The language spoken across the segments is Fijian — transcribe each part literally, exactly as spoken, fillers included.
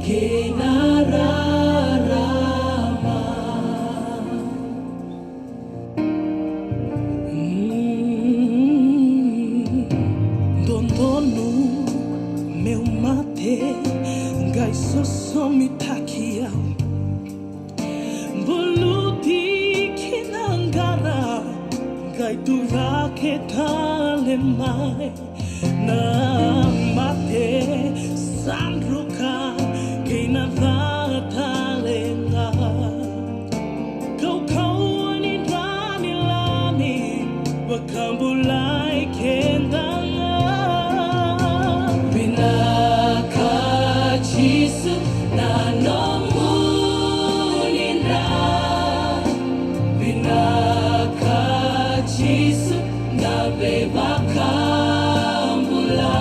kei na rarama. Mm, dodonu meu mate, qai sosomitaki au. Buluti ki na qara, qai tu cake tale mai. Na mate sa druka kei na ca tale ga. Kaukauwa ni dra ni lami vakabulai keda ga. Vinaka Jisu na nomuni dra. Vinaka Jisu na veivakabula.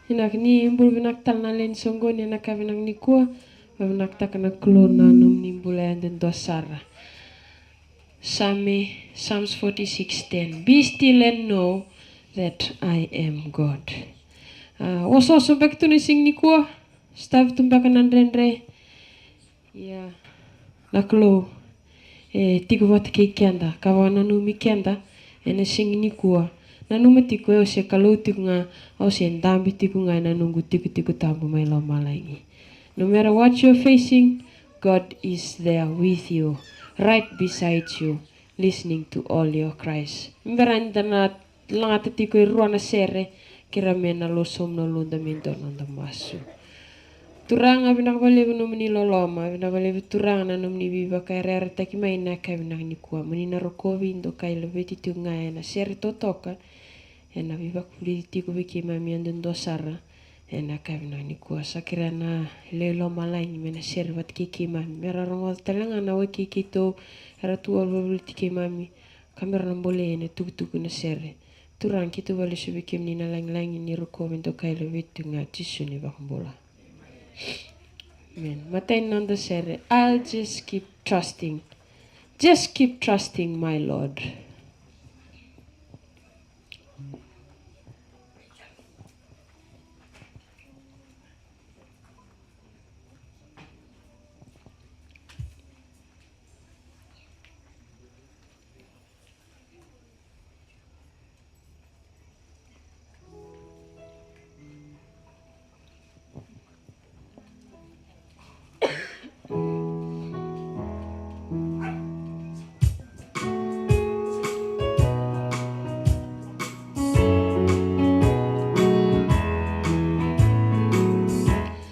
Vinaka ni bula vinaka tale na lewe ni soqoni ena ka vinaka nikua. Vavinakataka na Kalou na nomuni bula yadudua sara. Same, Psalms forty-six ten. Be still and know that I am God. A, osooso beka tu na siga nikua. Sotavi tu beka na dredre. Ia, na Kalou e tiko vata kei keda, ka vakananumi keda ena siga nikua. Nanuma tiko, au se Kalou tiko ga, au se dabe tiko ga ena noqu tikotiko tabu mai lomalagi. No matter what you're facing, God is there with you, right beside you, listening to all your cries. Bera ni da na lagata tiko e rua na sere, kerea me na losomu na loda me dua na noda masu. Turaga, vinaka vakalevu nomuni loloma, vinaka vakalevu Turaga na nomuni veivakayarayarataki mai na yakavi vinaka nikua. Mo ni na rokovi, dokai, laveti tiko ga ena sere totoka ena veivakavulici tiko vei keimami yadudua sara ena yakavi vinaka nikua. Sa kerea na lewe i lomalagi me na sere vata kei keimami, me ra rogoca tale ga na wai kei keitou era tu wavoliti keimami, ka me ra na bolei ena itukutuku ni sere. Turaga, keitou vakalesuya vei kemuni na lagilagi, ni rokovi, dokai, laveti tiko ga, Jisu na iVakabula. Amen. Matai ni noda sere, I'll just keep trusting. Just keep trusting my Lord.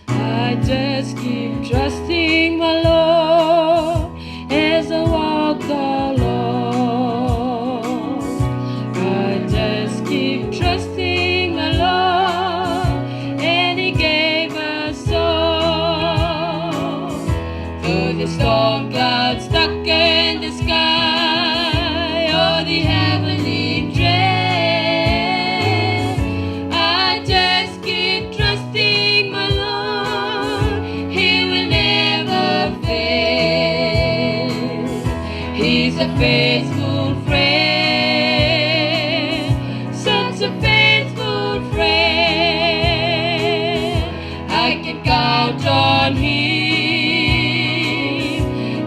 I just keep trusting my Lord as I walk along. I just keep trusting my Lord, and He gave us song. Though the storm clouds darken the sky, or the heavenly dread, I just keep trusting my Lord. He will never fail. He's a faithful friend, such a faithful friend. I can count on Him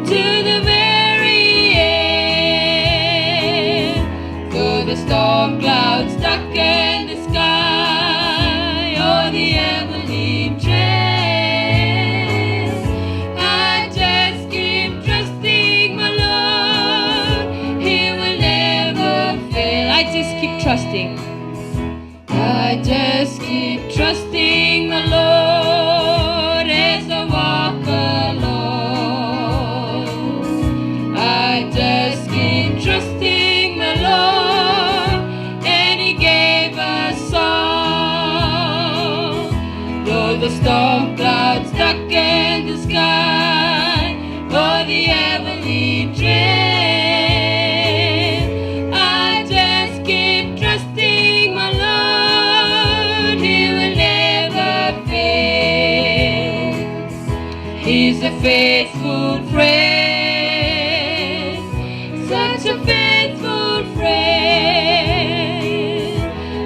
to the very end. Though the storm clouds darken the sky, or the heavenly dread, I just keep trusting my Lord. He will never fail. I just keep trusting. I just keep trusting the Lord as I walk along. I just keep trusting the Lord, and He gave us song. Though the storm clouds darken the sky, or the heavenly dread, I just keep trusting my Lord. He will never fail. He's a faithful friend, such a faithful friend.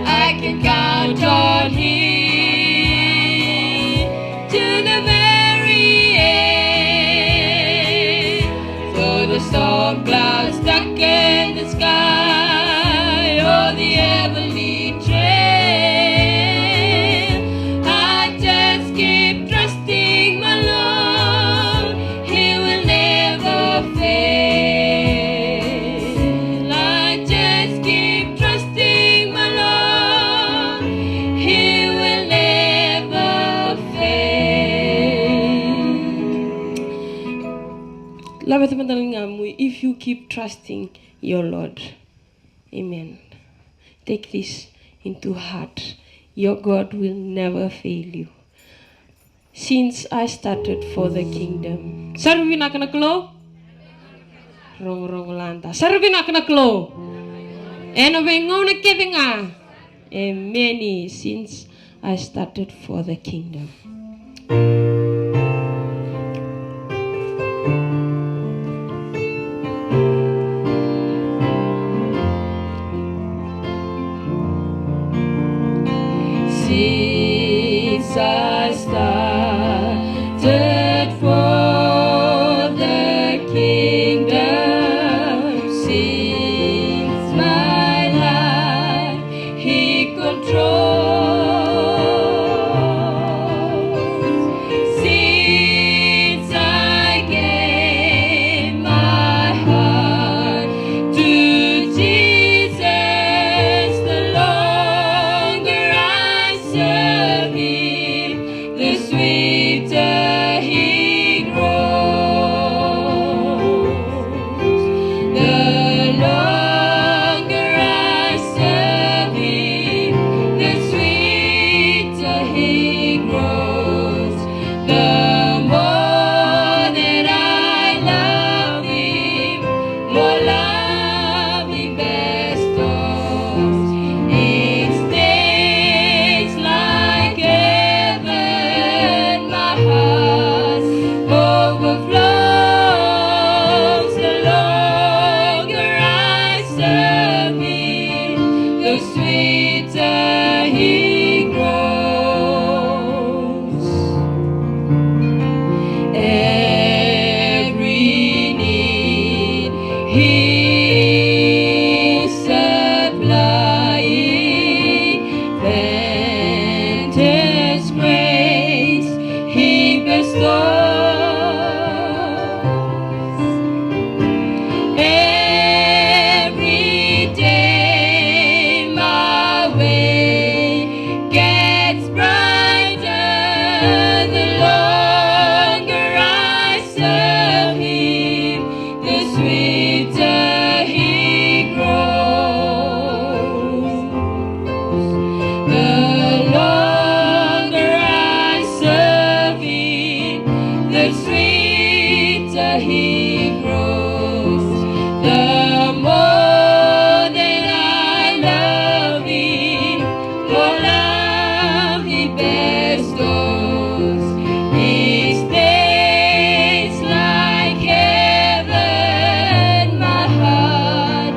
I can count on Him to the very end. Though the storm clouds darken the sky, or the heavenly dread, I just keep trusting my Lord. He will never fail. I just keep trusting my Lord. He will never fail. Laveta mada na ligamu, if you keep trusting your Lord. Amen. Take this into heart. Your God will never fail you. Since I started for the kingdom. Sa rui vinaka na Kalou? Rogorogo lada. Sa rui vinaka na Kalou? Ena veigauna kece ga. Emeni. Since I started for the kingdom. Since I started for the kingdom, since my life He controls. Since I gave my heart to Jesus, the longer I serve Him, the sweeter He grows. The longer I serve Him, the sweeter He grows. The more that I love Him, more love He bestows. It stays like heaven, my heart overflows. The longer I serve Him, the sweeter He grows. Every need He is supplying, plenteous grace He bestows. Every day my way gets brighter, the longer I serve Him, the sweeter He grows. The longer I serve Him, the sweeter He grows. The more that I love Him, more love He bestows. He stays like heaven, my heart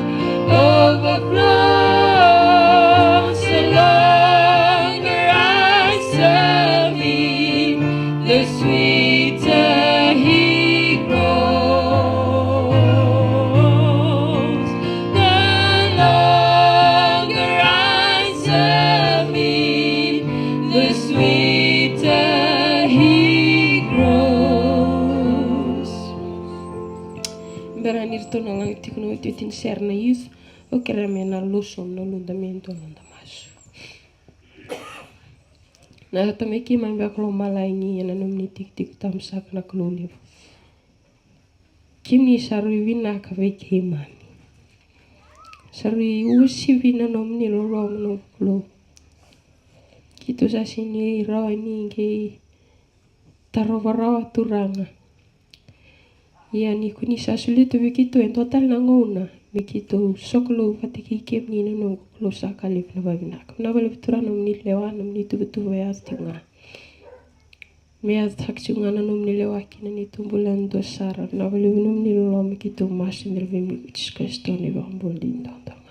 overflows. The longer I serve Him, the sweeter He grows. The longer I serve Him, the sweeter He grows. Bera ni ratou na laga tiko na iotioti ni sere na youth, au kerea me na lusu na luda me dua na noda masu. Na Tama i keimami vakaloumalagi, ena nomuni tikotiko tabu saka na Kalou levu. Kemuni sa rui vinaka vei keimami. Sa rui uasivi na nomuni loloma na Kalou. Keitou sa sega ni rawa ni qai tarova rawa, Turaga. Ia ni ko ni sa solia tu vei keitou e dua tale na gauna me keitou sokalou vata kei kemuni na noqu Kalou sa ka levu na vakavinaka. Vinaka vakalevu Turaga na nomuni lewa, na nomuni tuvatuva e yaco tiko ga. Me yaco saka tiko ga na nomuni lewa kina neitou bula yadua sara. Vinaka vakalevu na nomuni loloma, keitou masu ena yaca i Jisu Karisito na iVakabula dina duadua ga.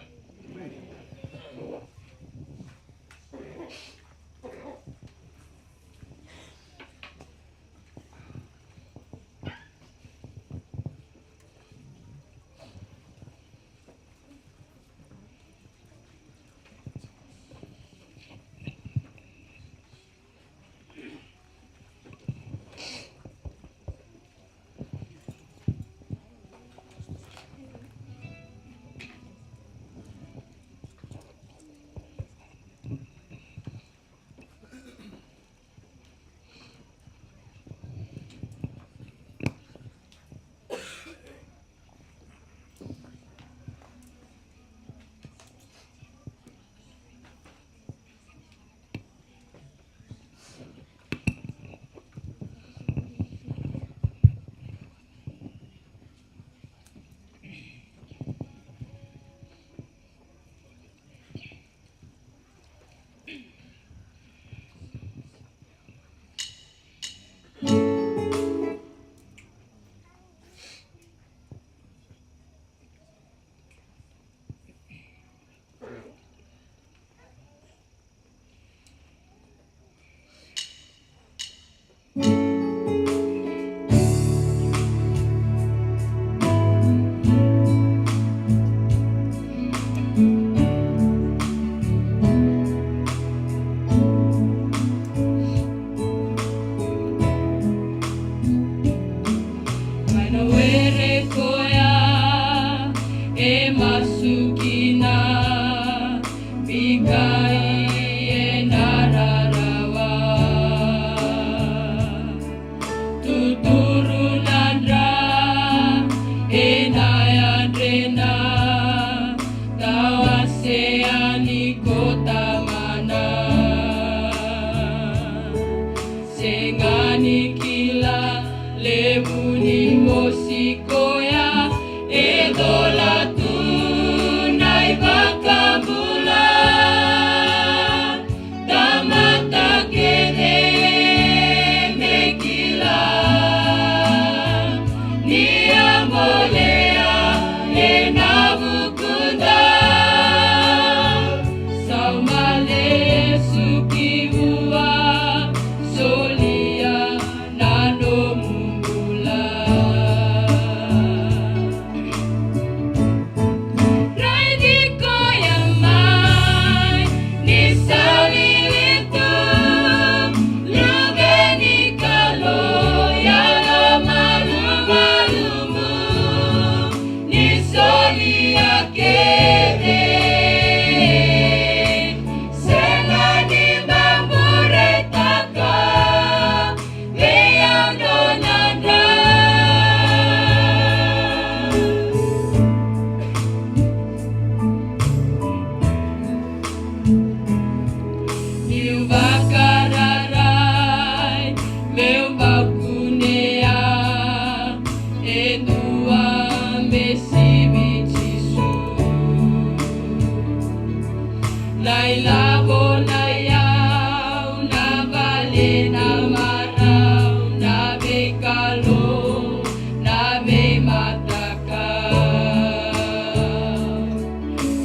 Na ilavo, na iyau, na vale, na marau, na veikalou, na veimataka.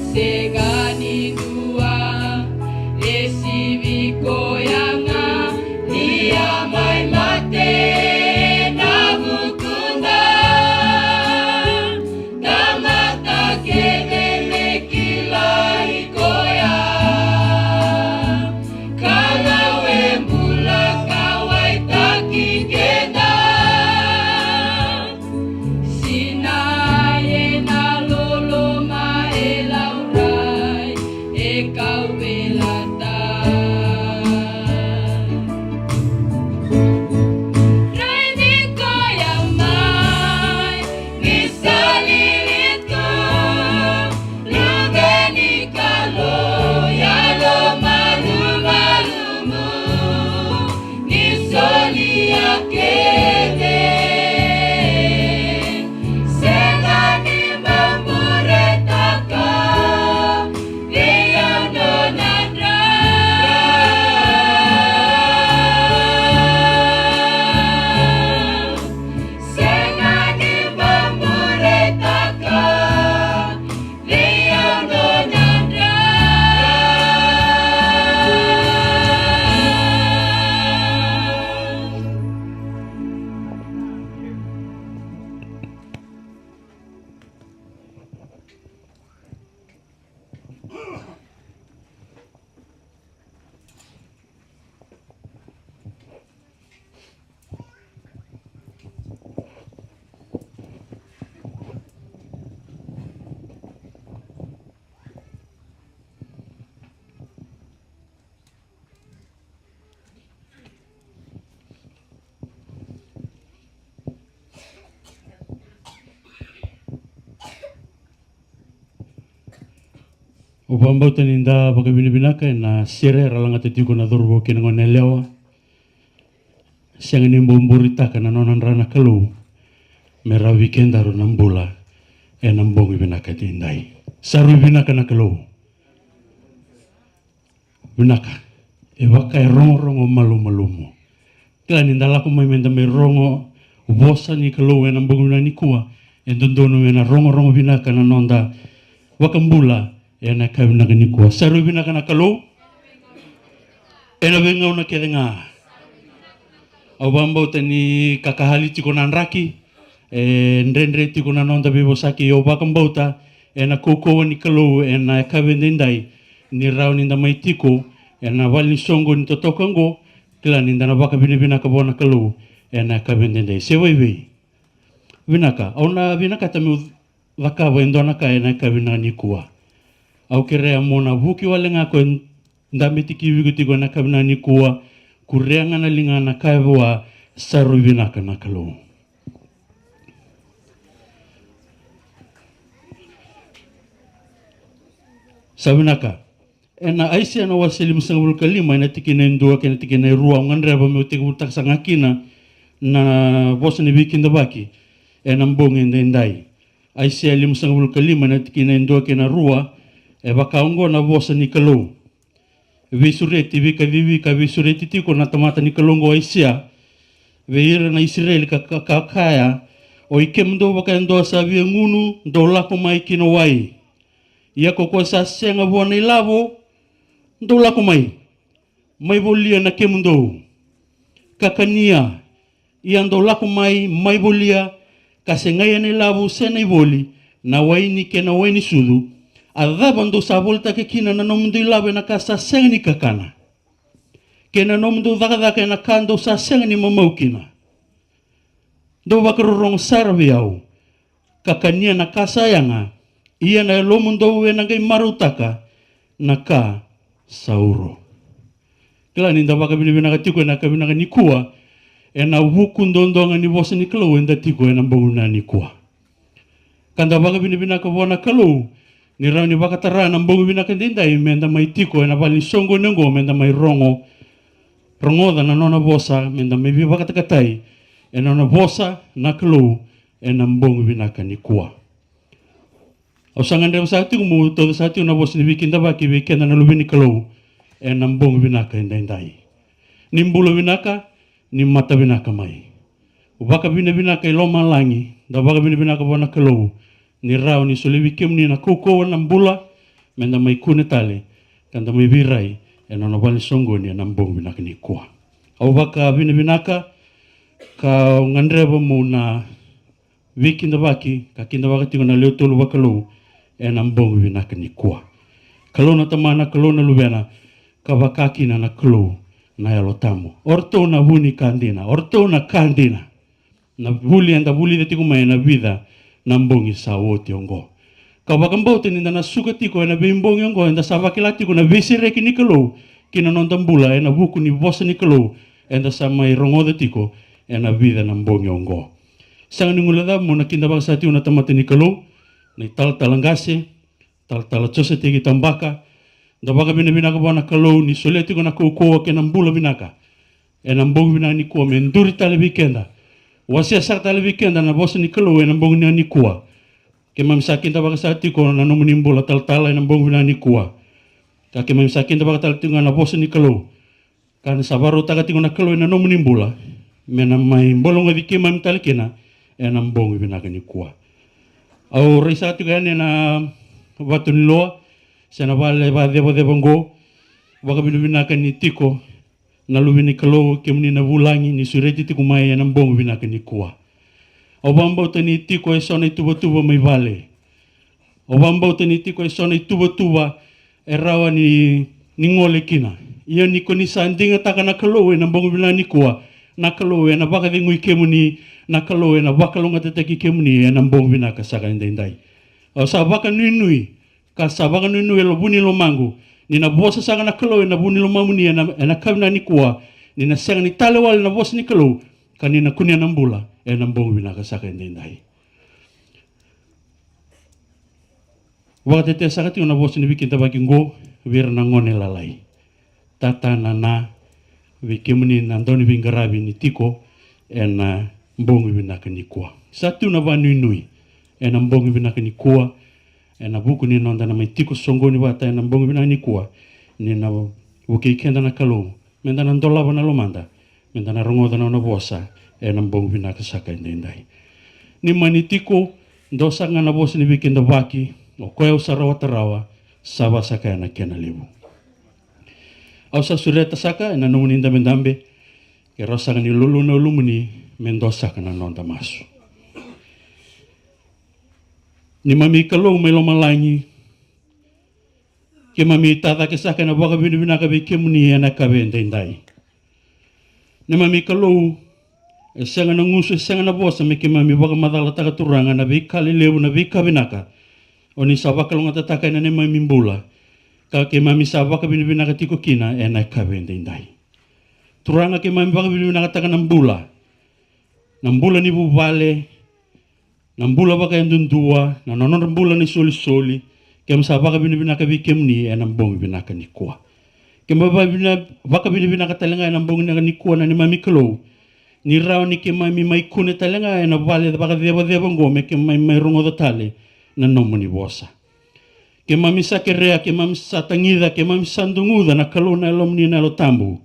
Sega ni dua e sivi koya ga, ni a mai mate na vukuda. Tamata kece me kilai koya. Kalou e bula, kauwaitaki keda. Sinai ena loloma e laurai, e kauvelata. Raici koya mai, ni sa lili tu, Luve ni Kalou, yalo malumalumu, ni solia kece. Sega ni bau muretaka, vei au nona dra. Sega ni bau muretaka, vei au nona dra. Au vakabauta ni da vakavinavinaka ena sere era lagata tiko na cauravou kei na goneyalewa. Sega ni boburitaka na nona dra na Kalou me rawa vei kedaru na bula ena bogi vinaka edaidai. Sa rui vinaka na Kalou. Vinaka. E vaka e rogorogo malumalumu. Kila ni da lako mai me da mai rogo vosa ni Kalou ena bogi vinaka nikua, e dodonu me na rogorogo vinaka na noda vakabula ena ka vinaka nikua. Sa rui vinaka na Kalou ena veigauna kece ga. Au vakabauta ni kakahali tiko na draki, e dredre tiko na noda veivosaki. Au vakabauta ena kaukauwa ni Kalou ena yakavi edaidai, ni rawa ni da mai tiko ena vale ni soqo ni totoka oqo. Kila ni da na vakavinavinaka vua na Kalou ena yakavi edaidai. Se vaivei. Vinaka, au na vinakata meu cakava e dua na ka ena yakavi vinaka nikua. Au kerea mo na vuki wale ga ko e dabe tikivi iko tiko ena yakavi vinaka nikua, kuria ga na ligana, kaya vua, sa rui vinaka na Kalou. Sa vinaka. Ena Aisea na wase limasagavulu ka lima, ena tikina e dua kei na tikina e rua, au gadreva meu tekivutaka sara ga kina na vosa ni veikidavaki ena bogi edaidai. Aisea limasagavulu ka lima, ena tikina e dua kei na rua, e vaka oqo na vosa ni Kalou. Veisureti, veikacivi ka veisureti tiko na tamata ni Kalou oqo o Aisea vei ira na Isireli ka, ka, ka kaya, oi kemudou vaka e dua sa via gunu, dou lako mai ki na wai. Ia ko koya sa sega vua na ilavo, dou lako mai, mai volia na kemudou, ka kania. Ia dou lako mai, mai volia, ka segai ena ilavo se na ivoli, na waini kei na wai ni sucu. A cava dou sa volitaka kina na nomudou ilavo ena ka sa sega ni kakana, kei na nomudou cakacaka ena ka dou sa sega ni mamau kina? Dou vakarorogo sara vei au, ka kania na ka sa yaga, ia na yalomudou ena qai marautaka na ka sa uro. Kila ni da vakavinavinaka tiko ena yakavi vinaka nikua ena vuku duadua ga ni vosa ni Kalou eda tiko ena bogi vinaka nikua. Ka da vakavinavinaka vua na Kalou ni rawa ni vakatara na bogi vinaka edaidai me da mai tiko ena vale ni soqoni oqo, me da mai rogo, rogoca na nona vosa, me da mai veivakatakatai ena nona vosa na Kalou ena bogi vinaka nikua. Au sa gadreva saka tiko meu tauca saka tiko na vosa ni veikidavaki vei keda na luve ni Kalou ena bogi vinaka edaidai. Ni bula vinaka, ni mata vinaka mai. Vakavinavinaka i lomalagi, da vakavinavinaka vua na Kalou ni rawa ni solia vei kemuni na kaukauwa, na bula, meda mai kune tale ka da mai veirai ena nona vale ni soqoni ena bogi vinaka nikua. Au vakavinavinaka ka au gadreva meu na veikidavaki ka kidavaka tiko na lewe tolu vakalou ena bogi vinaka nikua. Kalou na Tamana, Kalou na Luvena, ka vaka kina na Kalou na Yalo Tabu. O ratou na vu ni ka dina, o ratou na ka dina. Na vuli eda vulica tiko mai ena vica na bogi sa oti oqo. Ka vakabauta ni da na suka tiko ena veibogi oqo, eda sa vakila tiko na veisereki ni Kalou ki na noda bula ena vuku ni vosa ni Kalou eda sa mai rogoca tiko ena vica na bogi oqo. Sega ni guilecava meu na kidavaka saka tiko na tamata ni Kalou, na italatala qase, talatala Joseteki Tabaka. Da vakavinavinaka vua na Kalou ni solia tiko na kaukauwa kei na bula vinaka ena bogi vinaka nikua me duri tale vei keda, wasea saka tale vei keda na vosa ni Kalou ena bogi vinaka nikua. Keimami sa kidavaka saka tiko na nomuni bula talatala ena bogi vinaka nikua. Ka keimami sa kidavaka tale tiko ga na vosa ni Kalou ka na sa vakarautaka tiko na Kalou ena nomuni bula me na mai bologoci keimami tale kina ena bogi vinaka nikua. Au rai saka tiko yani ena vatu ni loa se na vale vakacevaceva oqo. Vakavinavinaka ni tiko na luve ni Kalou, kemuni na vulagi ni sureti tiko mai ena bogi vinaka nikua. Au vakabauta ni tiko eso na ituvatuva mai vale. Au vakabauta ni tiko eso na ituvatuva e rawa ni, ni gole kina. Ia ni ko ni sa digataka na Kalou ena bogi vinaka nikua, na Kalou ena vakacegui kemuni, na Kalou ena vakalougatataki kemuni ena bogi vinaka saka edaidai. Au sa vakanuinui, ka sa vakanuinui e vu ni lomaqu ni na vosa saka na Kalou ena vu ni lomamuni ena, ena ka vinaka nikua, ni na sega ni tale wale na vosa ni Kalou ka ni na kunea na bula ena bogi vinaka saka edaidai. Vakatetea saka tiko na vosa ni veikidavaki oqo vei ira na gone lalai, tata, nana, vei kemuni na dauniveiqaravi ni tiko ena bogi vinaka nikua. Sa tu na vakanuinui ena bogi vinaka nikua ena vuku ni noda na mai tiko soqoni vata ena bogi vinaka nikua, ni na vukei keda na Kalou meda na dolava na lomada meda na rogoca na nona vosa ena bogi vinaka saka edaidai. Ni mani tiko, dua saka ga na vosa ni veikidavaki, o koya au sa rawata rawa, sa vaka saka ya na kena levu. Au sa sureta saka ena nomuni dabedabe, ke rawa saka ni lululu na ulumuni me dua saka na noda masu. Neimami Kalou mai lomalagi, keimami tacake saka ena vakavinavinaka vei kemuni ena yakavi edaidai. Neimami Kalou, e sega na gusu, e sega na vosa me keimami vakamacalataka, Turaga, na veika lelevu, na veika vinaka o ni sa vakalougatataka ena neimami bula, ka keimami sa vakavinavinaka tiko kina ena yakavi edaidai. Turaga, keimami vakavinavinakataka na bula, na bula ni vuvale, na bula vakayadudua, na nodra bula na isolisoli. Keimami sa vakavinavinaka vei kemuni ena bogi vinaka nikua. Keimami vakavina-, vakavinavinaka tale ga ena bogi vinaka nikua na neimami Kalou, ni rawa ni keimami mai kune tale ga ena vale vakacevaceva oqo me keimami mai rogoca tale na nomuni vosa. Keimami sa kerea, keimami sa tagica, keimami sa duguca, na Kalou na Yalomuni na Yalo Tabu,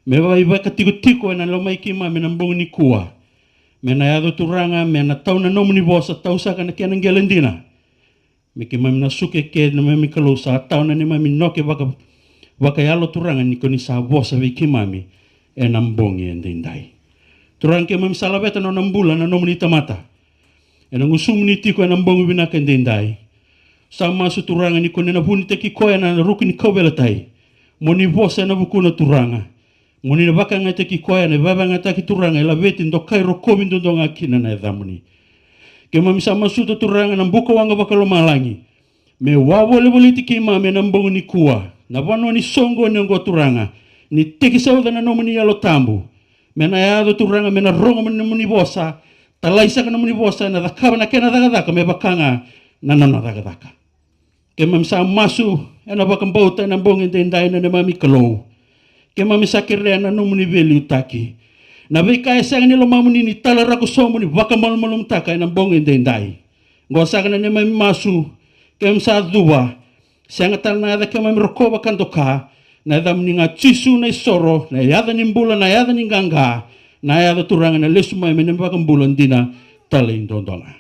me vakatikotiko ena lomai keimami ena bogi nikua. Me na yaco, Turaga, me na tau na nomuni vosa, tau saka na kena qele dina, me keimami na suka eke, neimami Kalou, sa tau na neimami noke vaka, vakayalo, Turaga, ni ko ni sa vosa vei keimami ena bogi edaidai. Turaga, keimami sa laveta na nona bula na nomuni tamata ena gusumuni tiko ena bogi vinaka edaidai. Sa masu, Turaga, ni ko ni na vunitaki koya na ruku ni kauveilatai, mo ni vosa ena vukuna, Turaga. Mo ni na vakayagataki koya ena vakayagataki, Turaga, e laveti, dokai, rokovi duadua ga kina na yacamuni. Keimami sa masuta, Turaga, na bukawaqa vakalomalagi me wavolivolici keimami ena bogi nikua, na vanua ni soqoni oqo, Turaga, ni tekisauca na nomuni Yalo Tabu. Me na yaco, Turaga, me na rogo na nomuni vosa, talai saka na nomuni vosa, ena cakava na kena cakacaka me vaka ga na nona cakacaka. Keimami sa masu ena vakabauta ena bogi edaidai, na neimami Kalou. Keimami sa kerea na nomuni veiliutaki, na veika e sega ni lomamuni, ni talarako sobu, ni vakamalumalumutaka ena bogi edaidai. Oqo saka na neimami masu, Keimami sa cuva, sega tale na yaca keimami rokova ka doka, na yacamuni ga Jisu na isoro, na yaca ni bula, na yaca ni qaqa, na yaca Turaga na lesu mai me na vakabula dina tale i dodonu ga.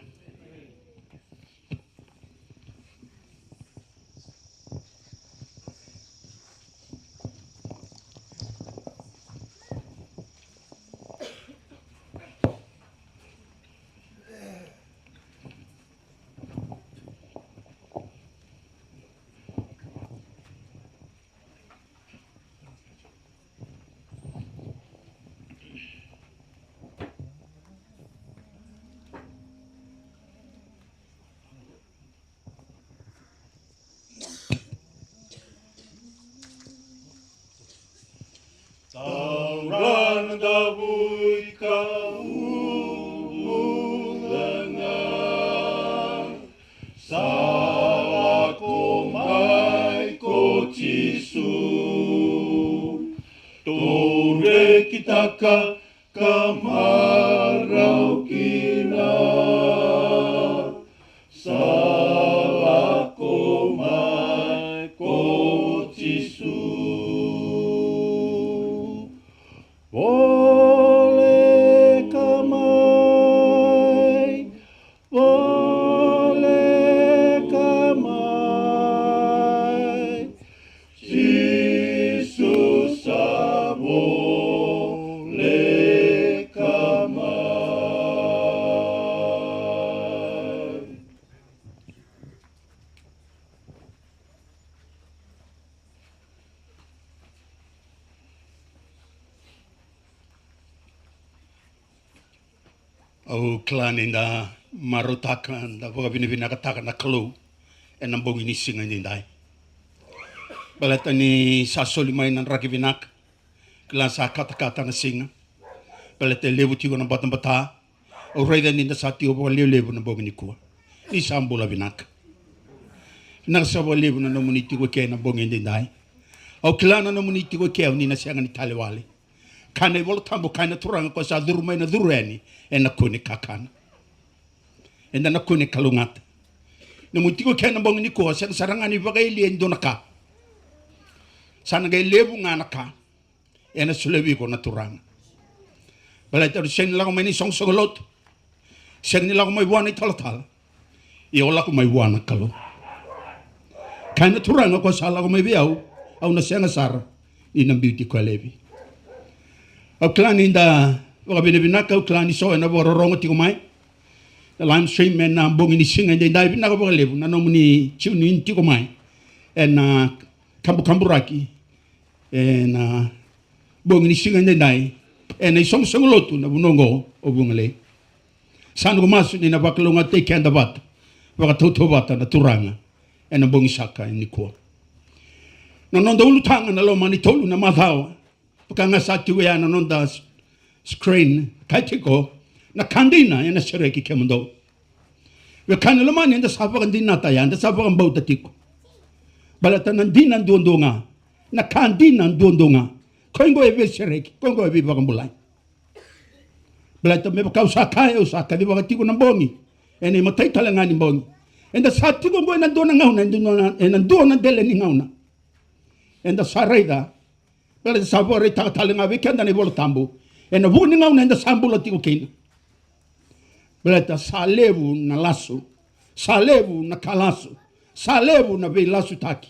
Taura na davui ka uvuca ga, sa lako mai ko Jisu. Tou rekitaka ka marau kina, sa lako mai ko Jisu. Voleka mai, voleka mai, Jisu sa voleka mai. Au kila ni da marautaka, da vakavinavinakataka na Kalou ena bogi ni siga edaidai. Baleta ni sa soli mai na draki vinaka, kila sa katakata na siga. Baleta e levu tiko na batabata. Au raica ni da sa tiko vakalevulevu na bogi nikua. Ni sa bula vinaka. Vinaka sa vakalevu na nomuni tiko eke na bogi edaidai. Au kila na nomuni tiko eke, au ni na sega ni tale wale. Kaya na iVola Tabu, kaya na Turaga, ko sa curu mai na curu yani, ena kune kakana. Eda na kune kalougata. Nomuni tiko eke na bogi nikua, sega sara ga ni vakayalia e dua na ka. Sa na qai levu ga na ka ena solia vei iko na Turaga. Baleta ni sega ni lako mai na isoqosoqo lotu. Sega ni lako mai vua na italatala. Ia o lako mai vua na Kalou. Kaya na Turaga, ko sa lako mai vei au, au na sega sara ni na biuti koya laivi. Au kila ni da vakavinavinaka, au kila ni so ena vakarorogo tiko mai na live stream ena bogi ni siga edaidai. Vinaka vakalevu na nomuni tune in tiko mai ena kabukaburaki ena bogi ni siga edaidai ena isoqosoqo lotu na vanua oqo o Vugalei. Sa noqu masu ni na vakalougatataki keda vata, vakatautauvata na Turaga ena bogi saka nikua. Na noda ulutaga na loma ni tolu na macawa, vaka ga sa tiko ya na noda s-, screen, kaya tiko, na ka dina ena sereki kemudou. Wekaqu lomani, eda sa vakadinata ya, eda sa vakabauta tiko. Baleta na dina duadua ga, na ka dina duadua ga, koya oqo e veisereki, koya oqo e veivakabulai. Baleta me vaka au sa kaya, au sa kacivaka tiko na bogi, ena imatai tale ga ni bogi. Eda sa tiko oqo ena dua na gauna, ena dua na, ena dua na dela ni gauna. Eda sa raica, baleta sa vakaraitaka tale ga vei keda na iVola Tabu ena vuku ni gauna eda sa bula tiko kina. Baleta sa levu na lasu, sa levu na ka lasu, sa levu na veilasutaki.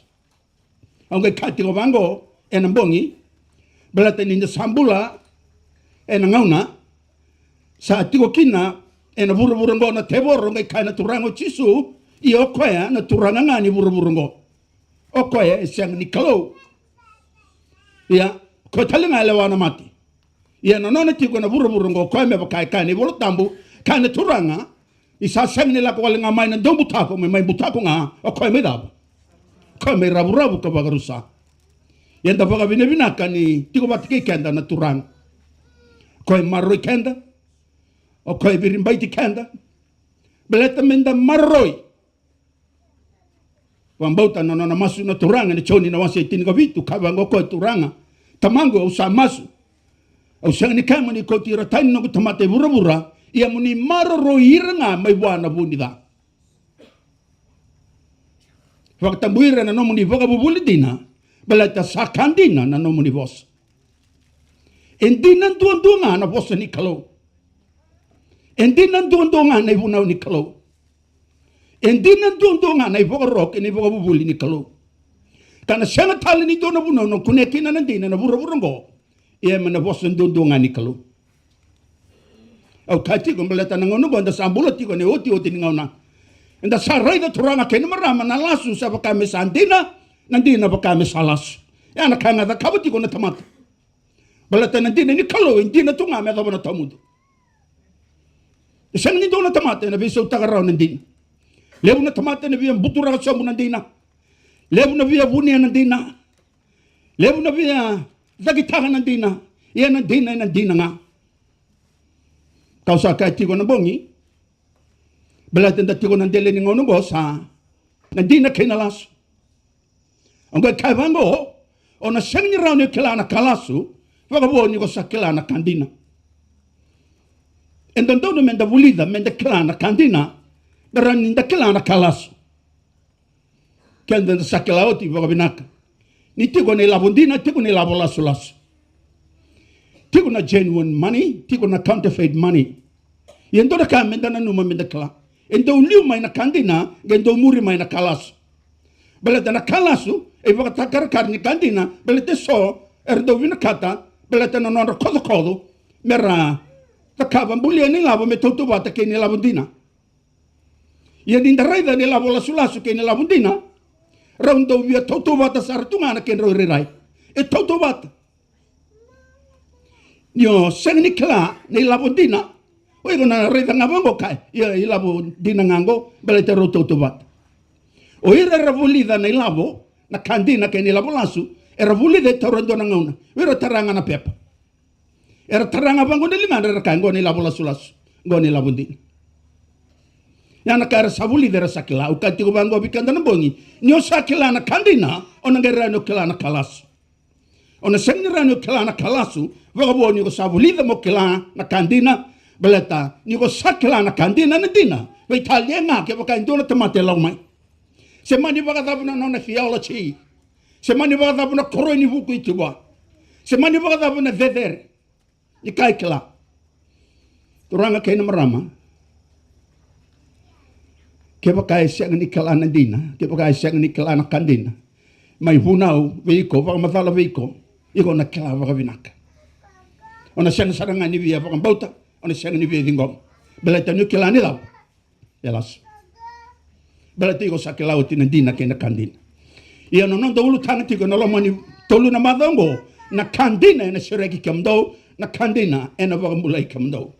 Au qai kaya tiko vaqo ena bogi, baleta ni da sa bula ena gauna sa tiko kina ena vuravura oqo na tevoro, qai kaya na Turaga o Jisu, ia o koya na turaga ga ni vuravura oqo. O koya e sega ni Kalou. Ia, o koya tale ga e lewa na mate. Ia na nona tiko ena vuravura oqo, o koya me vaka e kaya na iVola Tabu, kaya na Turaga, ni sa sega ni lako wale ga mai na daubutako, me mai butako ga, o koya mai cava? O koya mai ravuravu ka vakarusa. Ia da vakavinavinaka ni tiko vata kei keda na Turaga. O koya e maroroi keda, o koya e viribaiti keda. Baleta me da maroroi. Vakabauta na nona masu na Turaga ena Joni na wase e tinikavitu, kaya vaqo o koya, Turaga, Tamaqu, au sa masu. Au sega ni kaya mo ni kauti ira tani na noqu tamata e vuravura, ia mo ni maroroi ira ga mai vua na vu ni ca. Vakatabui ira na nomuni vakavuvuli dina, baleta sa ka dina na nomuni vosa. E dina duadua ga na vosa ni Kalou. E dina duadua ga na ivunau ni Kalou. E dina duadua ga na ivakaro kei na ivakavuvuli ni Kalou. Ka na sega tale ni dua na vanua na kunea kina na dina ena vuravura oqo, ia mai na vosa duadua ga ni Kalou. Au kaya tiko baleta na gauna oqo eda sa bula tiko ena iotioti ni gauna. Eda sa raica, turaga kei na marama, na lasu sa vaka me sa dina, na dina vaka me sa lasu. Ya na ka ga e cakava tiko na tamata. Baleta na dina ni Kalou e dina tu ga me yacova na tawamudu. E sega ni dua na tamata ena veisautaka rawa na dina. Levu na tamata ena via buturaka sobu na dina. Levu na via vunia na dina. Levu na via cakitaka na dina. Ia na dina ena dina ga. Kau sa kaya tiko na bogi, baleta eda tiko na dela ni gauna oqo sa na dina kei na lasu. Oqo e kaya vaqo, o na sega ni rawa ni kila na ka lasu vakavo ni ko sa kila na ka dina. E dodonu meda vulica meda kila na ka dina, me rawa ni da kila na ka lasu. Keda da sa kila oti vakavinaka ni tiko na ilavo dina, tiko na ilavo lasulasu. Tiko na genuine money, tiko na counterfeit money. Ia e dua na ka meda nanuma meda kila, e dau liu mai na ka dina, qai dau muri mai na ka lasu. Baleta na ka lasu e ivakatakarakara ni ka dina, baleta eso era dau vinakata, baleta na nodra kocokoco, mera cakava, bulia na ilavo me tautauvata kei na ilavo dina. Ia ni da raica na ilavo lasulasu kei na ilavo dina, rau dau via tautauvata sara tu ga na kedrau irairai. E tautauvata. Ni o sega ni kila na ilavo dina, o iko na raica ga vaqo, kaya, ia ilavo dina ga qo, baleta rau tautauvata. O ira era vulica na ilavo, na ka dina kei na ilavo lasu, era vulica e taura e dua na gauna. O ira tara ga na pepa. Era tara ga vaqo na ligadra, era kaya, qo na ilavo lasulasu, qo na ilavo dina. Ia na ka era sa vulica era sa kila. Au kaya tiko vaqo vei keda na bogi, ni o sa kila na ka dina, o na qai rawa ni o kila na ka lasu. O na sega ni rawa ni o kila na ka lasu vakavo ni ko sa vulica mo kila na ka dina. Baleta ni ko sa kila na ka dina, na dina, veitalia ga kevaka e dua na tamata e lako mai. Se mani vakacava na nona theology, se mani vakacava na koroi ni vuku e tu vua, se mani vakacava na cecere, ni ka e kila. Turaga kei na marama, kevaka e sega ni kila na dina, kevaka e sega ni kila na ka dina, mai vunau vei iko, vakamacala vei iko, iko na kila vakavinaka. O na sega sara ga ni via vakabauta, o na sega ni via ciqoma. Baleta ni o kila ni cava? E lasu. Baleta iko sa kila oti na dina kei na ka dina. Ia na noda ulutaga tiko ena loma ni tolu na macawa oqo, na ka dina ena sereki kemudou, na ka dina ena vakabulai kemudou.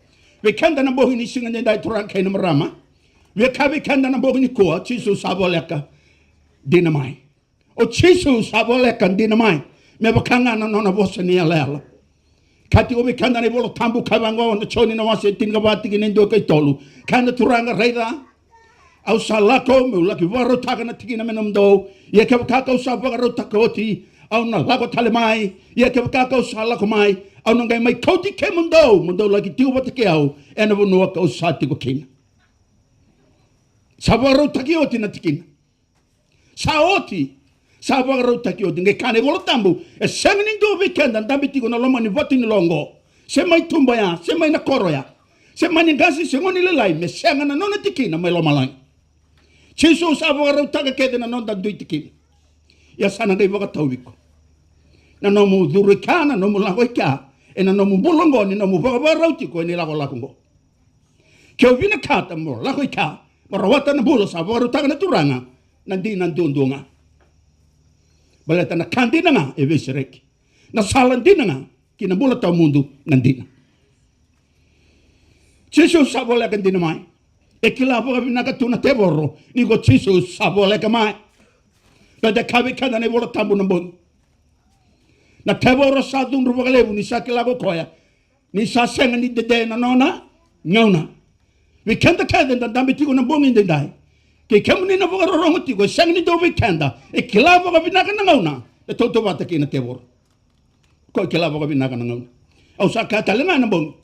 Vei keda na bogi ni siga edaidai, turaga kei na marama, via kaya vei keda na bogi nikua, Jisu sa voleka, dina mai. O Jisu sa voleka, dina mai. Me vaka ga na nona vosa ni yalayala. Ka tiko vei keda na iVola Tabu, kaya vaqo na Joni na wase e tinikava, tikina e dua kei tolu. Kaya na Turaga, raica, au sa lako meu laki vakarautaka na tikina me nomudou. Ia kevaka kau sa vakarautaka oti, au na lako tale mai. Ia kevaka kau sa lako mai, au na qai mai kauti kemudou mo dou laki tiko vata kei au ena vanua kau sa tiko kina. Sa vakarautaki oti na tikina. Sa oti. Sa vakarautaki oti. Qai kaya na iVola Tabu, e sega ni dua vei keda dabe tiko na loma ni vatu ni lo oqo, se mai tuba ya, se mai na koro ya, se mani qase se gone lailai, me sega na nona tikina mai lomalagi. Jisu sa vakarautaka kece na noda dui tikina. Ia sa na qai vakatauvi iko na nomu curu i kea, na nomu lako i kea ena nomu bula oqo, ni nomu vakavakarau tiko ena ilakolako oqo. Ke o vinakata mo lako i kea, mo rawata na bula sa vakarautaka na Turaga, na dina duadua ga. Baleta na ka dina ga e veisereki. Na sala dina ga ki na bula tawamudu, na dina. Jisu sa voleka, dina mai. E kila vakavinaka tu na tevoro ni ko Jisu sa voleka mai. Baleta e kaya vei keda na iVola Tabu na bogi, na tevoro sa cudru vakalevu ni sa kila ko koya ni sa sega ni dede na nona gauna. Vei keda kece da dabe tiko na bogi edaidai, kei kemuni na vakarorogo tiko, e sega ni dua vei keda e kila vakavinaka na gauna e tautauvata kei na tevoro. Ko e kila vakavinaka na gauna. Au sa kaya tale ga na bogi,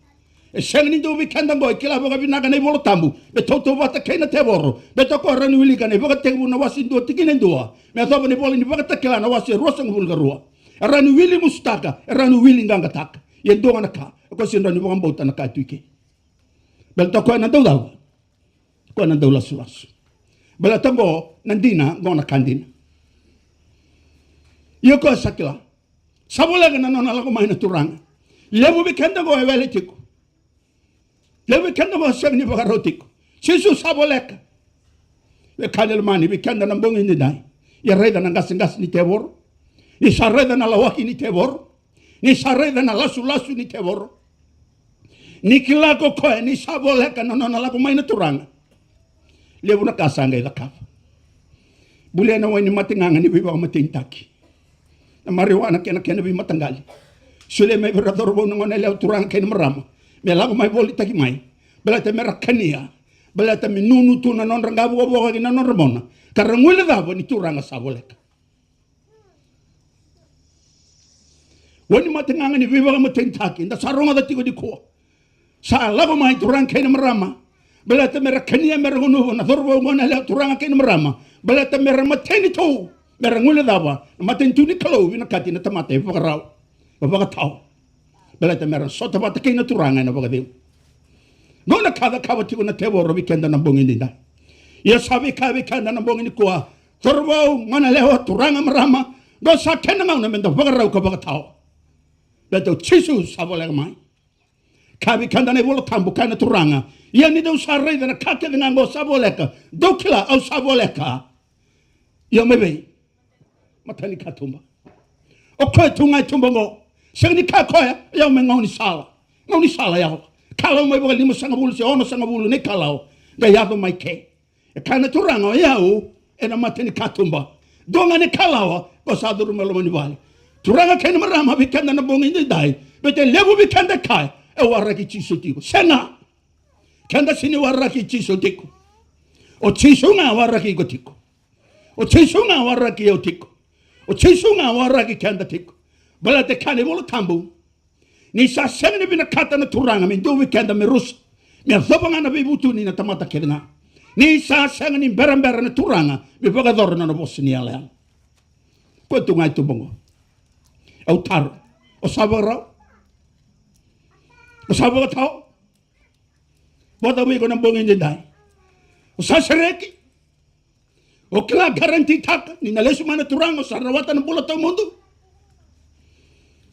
E sega ni dua vei keda oqo e kila vakavinaka na iVola Tabu me tautauvata kei na tevoro. Baleta o koya e rawa ni wilika na iVakatekivu na wase dua tikina e dua me yacova na ivola ni Vakatakila na wase ruasagavulu ka rua. E rawa ni wili musutaka, e rawa ni wili qaqataka. Ia e dua ga na ka, o koya sega ni rawa ni vakabauta na ka e tu i ke. Baleta o koya na dau cava? O koya na dau lasulasu. Baleta oqo na dina, oqo na ka dina. Ia o koya sa kila. Sa voleka na nona lako mai na Turaga. Levu vei keda oqo e wele tiko. Levu vei keda oqo e sega ni vakarau tiko. Jisu sa voleka. Wekaqu lomani, vei keda na bogi edaidai, ia raica na qaseqase ni tevoro. Ni sa raica na lawaki ni tevoro. Ni sa raica na lasulasu ni tevoro. Ni kila ko koya ni sa voleka na nona lako mai na Turaga. Levu na ka sa qai cakava. Bulia na wai ni mate gaga ni veivakamatenitaki. Na marijuana kei na kena veimataqali. Solia mai vei ira na cauravou, na goneyalewa, turaga kei na marama me lako mai volitaki mai. Baleta me ra kania. Baleta me nunu tu na nodra qavokavoka kei na nodra mona, ka ra guilecava ni Turaga sa voleka. Wai ni mate gaga ni veivakamatenitaki, da sa rogoca tiko nikua. Sa lako mai turaga kei na marama. Baleta me ra kania, me ra gunuva na cauravou, goneyalewa, turaga kei na marama. Baleta me ra mateni tu, me ra guilecava na matanitu ni Kalou, vinakati na tamata e vakarau, e vakatawa. Baleta me ra sota vata kei na Turaga ena vakacegu. Qo na ka cakava tiko na tevoro vei keda na bogi edaidai. Ia sa veikaya vei keda na bogi nikua, cauravou, goneyalewa, turaga, marama, qo sa kena gauna me da vakarau ka vakatawa. Baleta o Jisu sa voleka mai. Kaya vei keda na iVola Tabu, kaya na Turaga, ia ni dou sa raica na ka kece ga oqo sa voleka, dou kila au sa voleka. Ia mai vei? Mata ni katuba. O koya tu ga e tuba oqo. Sega ni kaya o koya, o yau mai gaunisala. Gaunisala yau. Kalawa mai vakalimasagavulu se onosagavulu na ikalawa, qai yaco mai ke. E kaya na Turaga, o yau ena mata ni katuba. Dua ga na ikalawa, qo sa curu mai loma ni vale. Turaga kei na marama, vei keda na bogi edaidai, baleta e levu vei keda e kaya, e waraki Jisu tiko. Sega. Keda sega ni waraki Jisu tiko. O Jisu ga waraki iko tiko. O Jisu ga waraki au tiko. O Jisu ga waraki keda tiko. Baleta e kaya na iVola Tabu, ni sa sega ni vinakata na Turaga me dua vei keda me rusa, me yacova ga na veivutuni na tamata kece ga. Ni sa sega ni berabera na Turaga me vakayacora na nona vosa ni yalayala. Koya tu ga e tuba oqo. Au taro, o sa vakarau? O sa vakatawa? Vakacava iko na bogi edaidai? O sa sereki? O kila, garantitaka ni na lesu mai na Turaga, o sa rawata na bula tawamudu.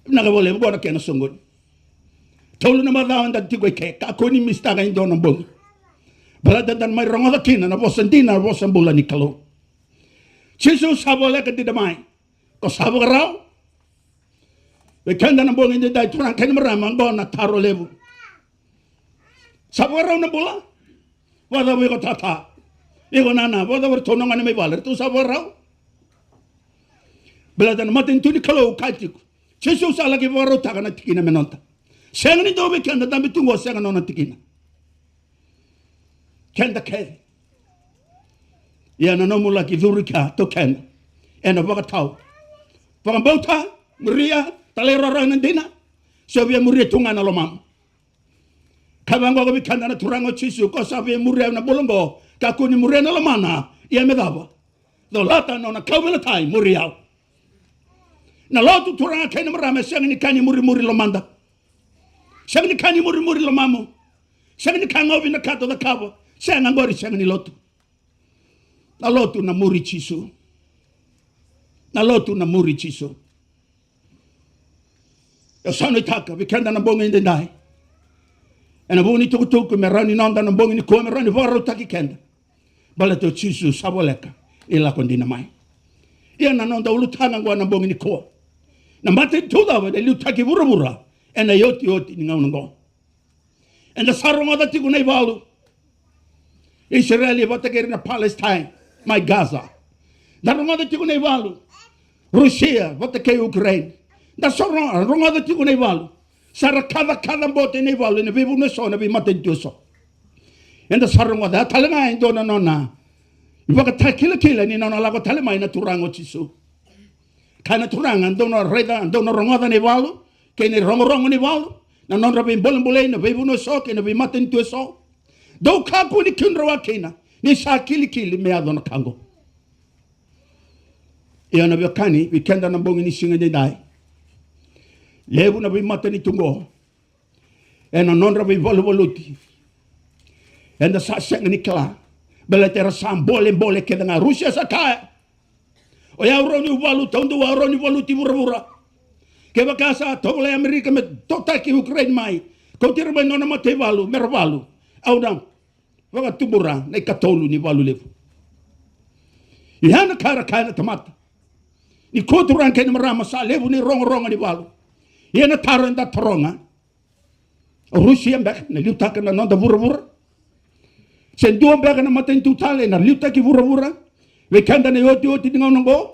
Vinaka vakalevu, qo na kena soqoni. Tolu na macawa eda tiko i ke, kakua ni misitaka e dua na bogi. Baleta da na mai rogoca kina na vosa dina, na vosa bula ni Kalou. Jisu sa voleka dina mai. Ko sa vakarau? Vei keda na bogi edaidai, turaga kei na marama, qo na taro levu. Sa vakarau na bula? Vakacava iko tata? Iko nana, vakacava iratou na gone mai vale? Ratou sa vakarau? Baleta na matanitu ni Kalou kaya tiko, Jisu sa laki vakarautaka na tikina me noda. Sega ni dua vei keda dabe tu qo sega na nona tikina. Keda kece. Ia na nomu laki curu i kea, taukena ena vakatawa. Vakabauta, muria, talairawarawa ena dina, se o via muria tu ga na lomamu. Ka vaqo vei keda na Turaga o Jisu, ko sa via muria na bula oqo, kakua ni muria na lomana. Ia me cava? Colata na nona kauveilatai, muri au. Na lotu, turaga kei na marama, e sega ni ka ni murimuri lomada. Sega ni ka ni murimuri lomamu. Sega ni ka ga o vinakata o cakava. Sega, qori sega ni lotu. Na lotu na muri Jisu. Na lotu na muri Jisu. Au sa nuitaka vei keda na bogi edaidai, ena vuku ni tukutuku me rawa ni noda na bogi nikua, me rawa ni vakarautaki keda. Baleta o Jisu sa voleka ni lako dina mai. Ia na noda ulutaga oqo na bogi nikua, na matanitu cava e na liutaki vuravura ena iotioti ni gauna oqo? Eda sa rogoca tiko na ivalu, Isireli vata kei ira na Palestine mai Gaza. Da rogoca tiko na ivalu, Rusia vata kei Ukraine. Da sa ro-, rogoca tiko na ivalu. Sa ra kacakaca bote na ivalu ena veivanua eso, na veimatanitu eso. Eda sa rogoca tale ga e dua na nona ivakatakilakila ni nona lako tale mai na Turaga o Jisu. Kaya na Turaga, dou na raica, dou na rogoca na ivalu kei na irogorogo ni valu, na nodra veibolebolei na veivanua eso kei na veimatanitu eso. Dou kakua ni kidroa kina, ni sa kilikili me yaco na ka oqo. Ia na veiwekani, vei keda na bogi ni siga edaidai, levu na veimatanitu oqo ena nodra veivaluvaluti eda sa sega ni kila. Baleta era sa bolebole kece ga. Rusia sa kaya, o yau rawa niu valu, taudua au rawa ni valuti vuravura. Kevaka sa tovolea Amerika me totaki Ukraine mai, kauti ira mai nona mataivalu me ra valu, au na vakatubura na ikatolu ni valu levu. Ia na ka era kaya na tamata, nikua turaga kei na marama, sa levu na irogorogo ni valu. Ia na taro eda taroga, o Rusia beka na liutaka na noda vuravura? Se dua beka na matanitu tale ena liutaki vuravura vei keda na iotioti ni gauna oqo?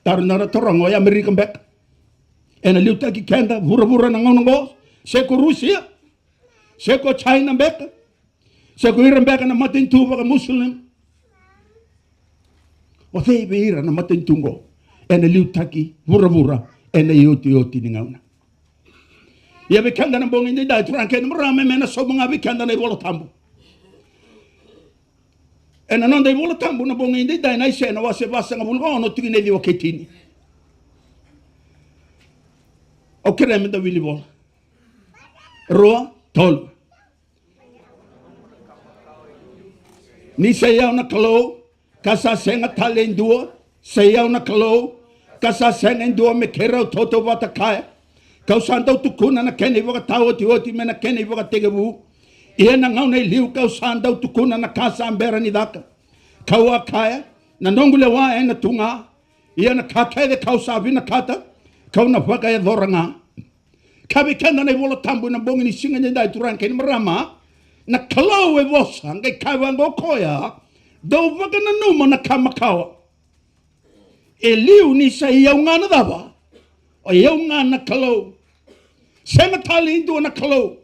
Taro eda na taroga, o Amerika beka ena liutaki keda vuravura na gauna oqo? Se ko Rusia? Se ko China beka? Se ko ira beka na matanitu vakaMuslim? O cei vei ira na matanitu oqo ena liutaki vuravura ena iotioti ni gauna? Ia vei keda na bogi edaidai, turaga kei na marama, me na sauma ga vei keda na iVola Tabu. Ena noda iVola Tabu na bogi edaidai, na Aisea na wase vasagavulu ka ono, tikina e ciwa kei tini. Au kerea me da wili vola. Rua, tolu. Ni sa i au na Kalou, ka sa sega tale e dua, sa i au na Kalou, ka sa sega e dua me keirau tautauvata kaya, ka'u sa dau tukuna na kena ivakataotioti mai na kena ivakatekivu. Ia na gauna e liu ka'u sa dau tukuna na ka sa bera ni caka. Ka'u a kaya, na noqu lewa ena tu ga. Ia na ka kece ka'u sa vinakata, ka'u na vakayacora ga. Ka vei keda na iVola Tabu ena bogi ni siga edaidai, turaga kei na marama, na Kalou e vosa, qai kaya vaqo o koya, dou vakananuma na ka makawa. E liu ni sa i au ga na cava? O i au ga na Kalou. Sega tale e dua na Kalou.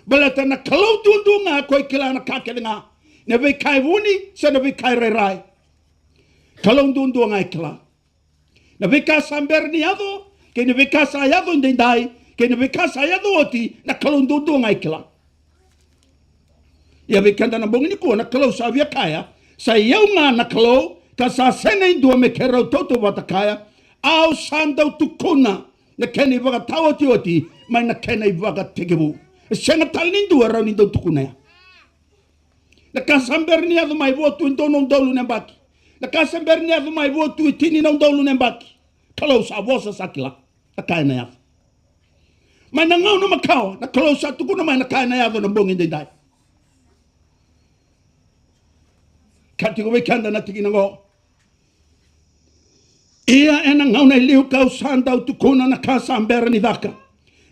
Baleta na Kalou duadua ga ko e kila na ka kece ga, na veika e vuni se na veika e rairai. Kalou duadua ga e kila na veika sa bera ni yaco, kei na veika sa yaco edaidai, kei na veika sa yaco oti, na Kalou duadua ga e kila. Ia vei keda na bogi nikua, na Kalou sa via kaya, sa i au ga na Kalou, ka sa sega e dua me keirau tautauvata kaya, au sa dau tukuna na kena ivakataotioti mai na kena ivakatekivu. E sega tale ni dua e rawa ni dau tukuna ya. Na ka sa bera ni yaco mai, vo tu e dua na udolu na yabaki. Na ka sa bera ni yaco mai, vo tu e tini na udolu na yabaki. Kalou sa vosa, sa kila na ka ena yaco. Mai na gauna makawa, na Kalou sa tukuna mai na ka ena yaco na bogi edaidai. Ka tiko vei keda na tikina oqo. Ia ena gauna e liu ka'u sa dau tukuna na ka sa bera ni caka,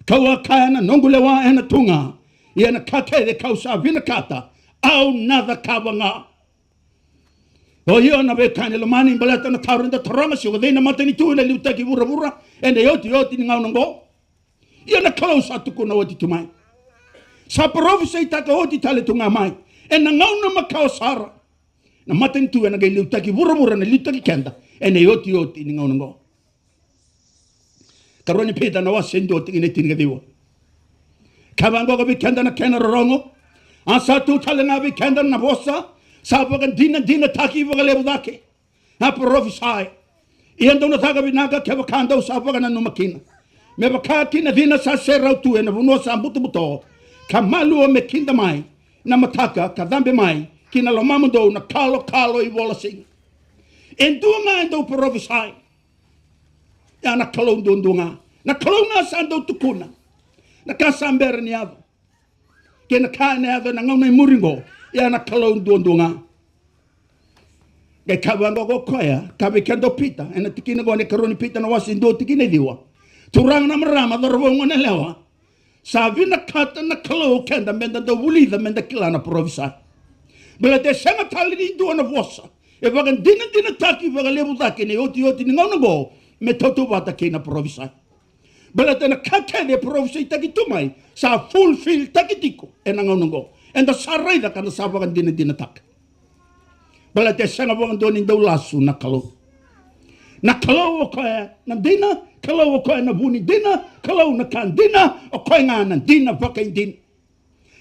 ka'u a kaya, na noqu lewa ena tu ga. Ia na ka kece ka'u sa vinakata, au na cakava ga. O io na veiwekani lomani, baleta na taro eda taroga, se o cei na matanitu ena liutaki vuravura ena iotioti ni gauna oqo? Ia na Kalou sa tukuna oti tu mai. Sa parofisaitaka oti tale tu ga mai. Ena gauna makawa sara, na matanitu ena qai liutaki vuravura, na liutaki keda ena iotioti ni gauna oqo. Karua ni Pita na wase dua, tikina e tinikaciwa. Ka vaqo ka vei keda na kena rorogo. A sa tu tale ga vei keda na vosa sa vakadinadinataki vakalevu cake. A parofisai. Ia dou na caka vinaka kevaka dou sa vakananuma kina. Me vaka ki na cina sa serau tu ena vanua sa butobuto, ka malua me kida mai na mataka, ka cabe mai ki na lomamudou na kalokalo ivola siga. E dua ga e dau parofisai. Ia na Kalou duadua ga. Na Kalou ga sa dau tukuna na ka sa bera ni yaco. Kei na ka ena yaco ena gauna e muri oqo, ia na Kalou duadua ga. Qai kaya vaqo ko koya, kaya vei keda o Pita ena tikina oqo ni karua ni Pita na wase dua, tikina e ciwa. Turaga na marama, cauravou, goneyalewa, sa vinakata na Kalou keda meda dau vulica, meda kila na parofisai. Baleta e sega tale ni dua na vosa e vakadinadinataki vakalevu cake ena iotioti ni gauna oqo me tautauvata kei na parofisai. Baleta na ka kece e parofisaitaki tu mai sa fulfilltaki tiko ena gauna oqo. Eda sa raica ka da sa vakadinadinataka. Baleta e sega vakadua ni dau lasu na Kalou. Na Kalou o koya na dina, Kalou o koya na vu ni dina, Kalou na ka dina, o koya ga na dina vakaidina.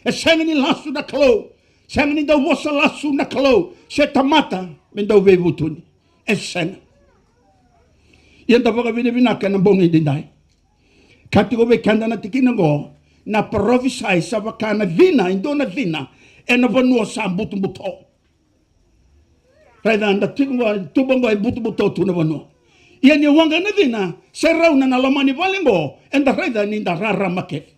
E sega ni lasu na Kalou, sega ni dau vosa lasu na Kalou se tamata me dau veivutuni. E sega. Ia da vakavinavinaka ena bogi edaidai. Ka tiko vei keda na tikina oqo, na parofisai sa vaka na cina, e dua na cina ena vanua sa butobuto. Raica, da tiko qo, tuba qo e butobuto tu na vanua. Ia ni waqa na cina, se rau na, na loma ni vale qo, eda raica ni da rarama kece.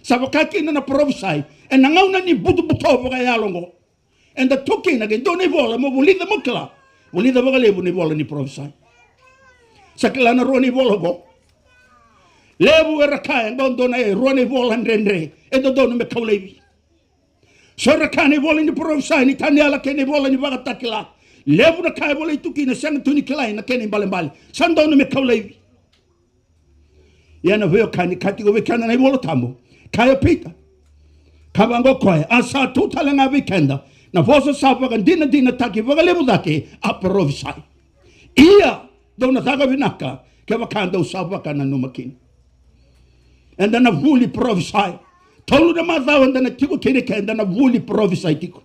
Sa vaka kina na parofisai ena gauna ni butobuto vakayalo qo. Eda tu kina ke dua na ivola mo vulica mo kila. Vulica vakalevu na ivola ni parofisai. Sa kila na rua na ivola qo. Levu era kaya qo dua na, e rua na ivola dredre e dodonu me kau laivi. So era kaya na ivola ni parofisai ni Taniela kei na ivola ni Vakatakila. Levu na ka e volai tu kina, sega tu ni kilai na kena ibalebale. Sa donu me kau laivi. Ia na veiwekani, ka tiko vei keda na iVola Tabu. Kaya o Pita, ka vaqo o koya, a sa tu tale ga vei keda na vosa sa vakadinadinataki vakalevu cake, a parofisai. Ia, dou na caka vinaka kevaka dou sa vakananuma kina. Eda na vuli parofisai. Tolu na macawa eda na tiko kina, keda na vuli parofisai tiko.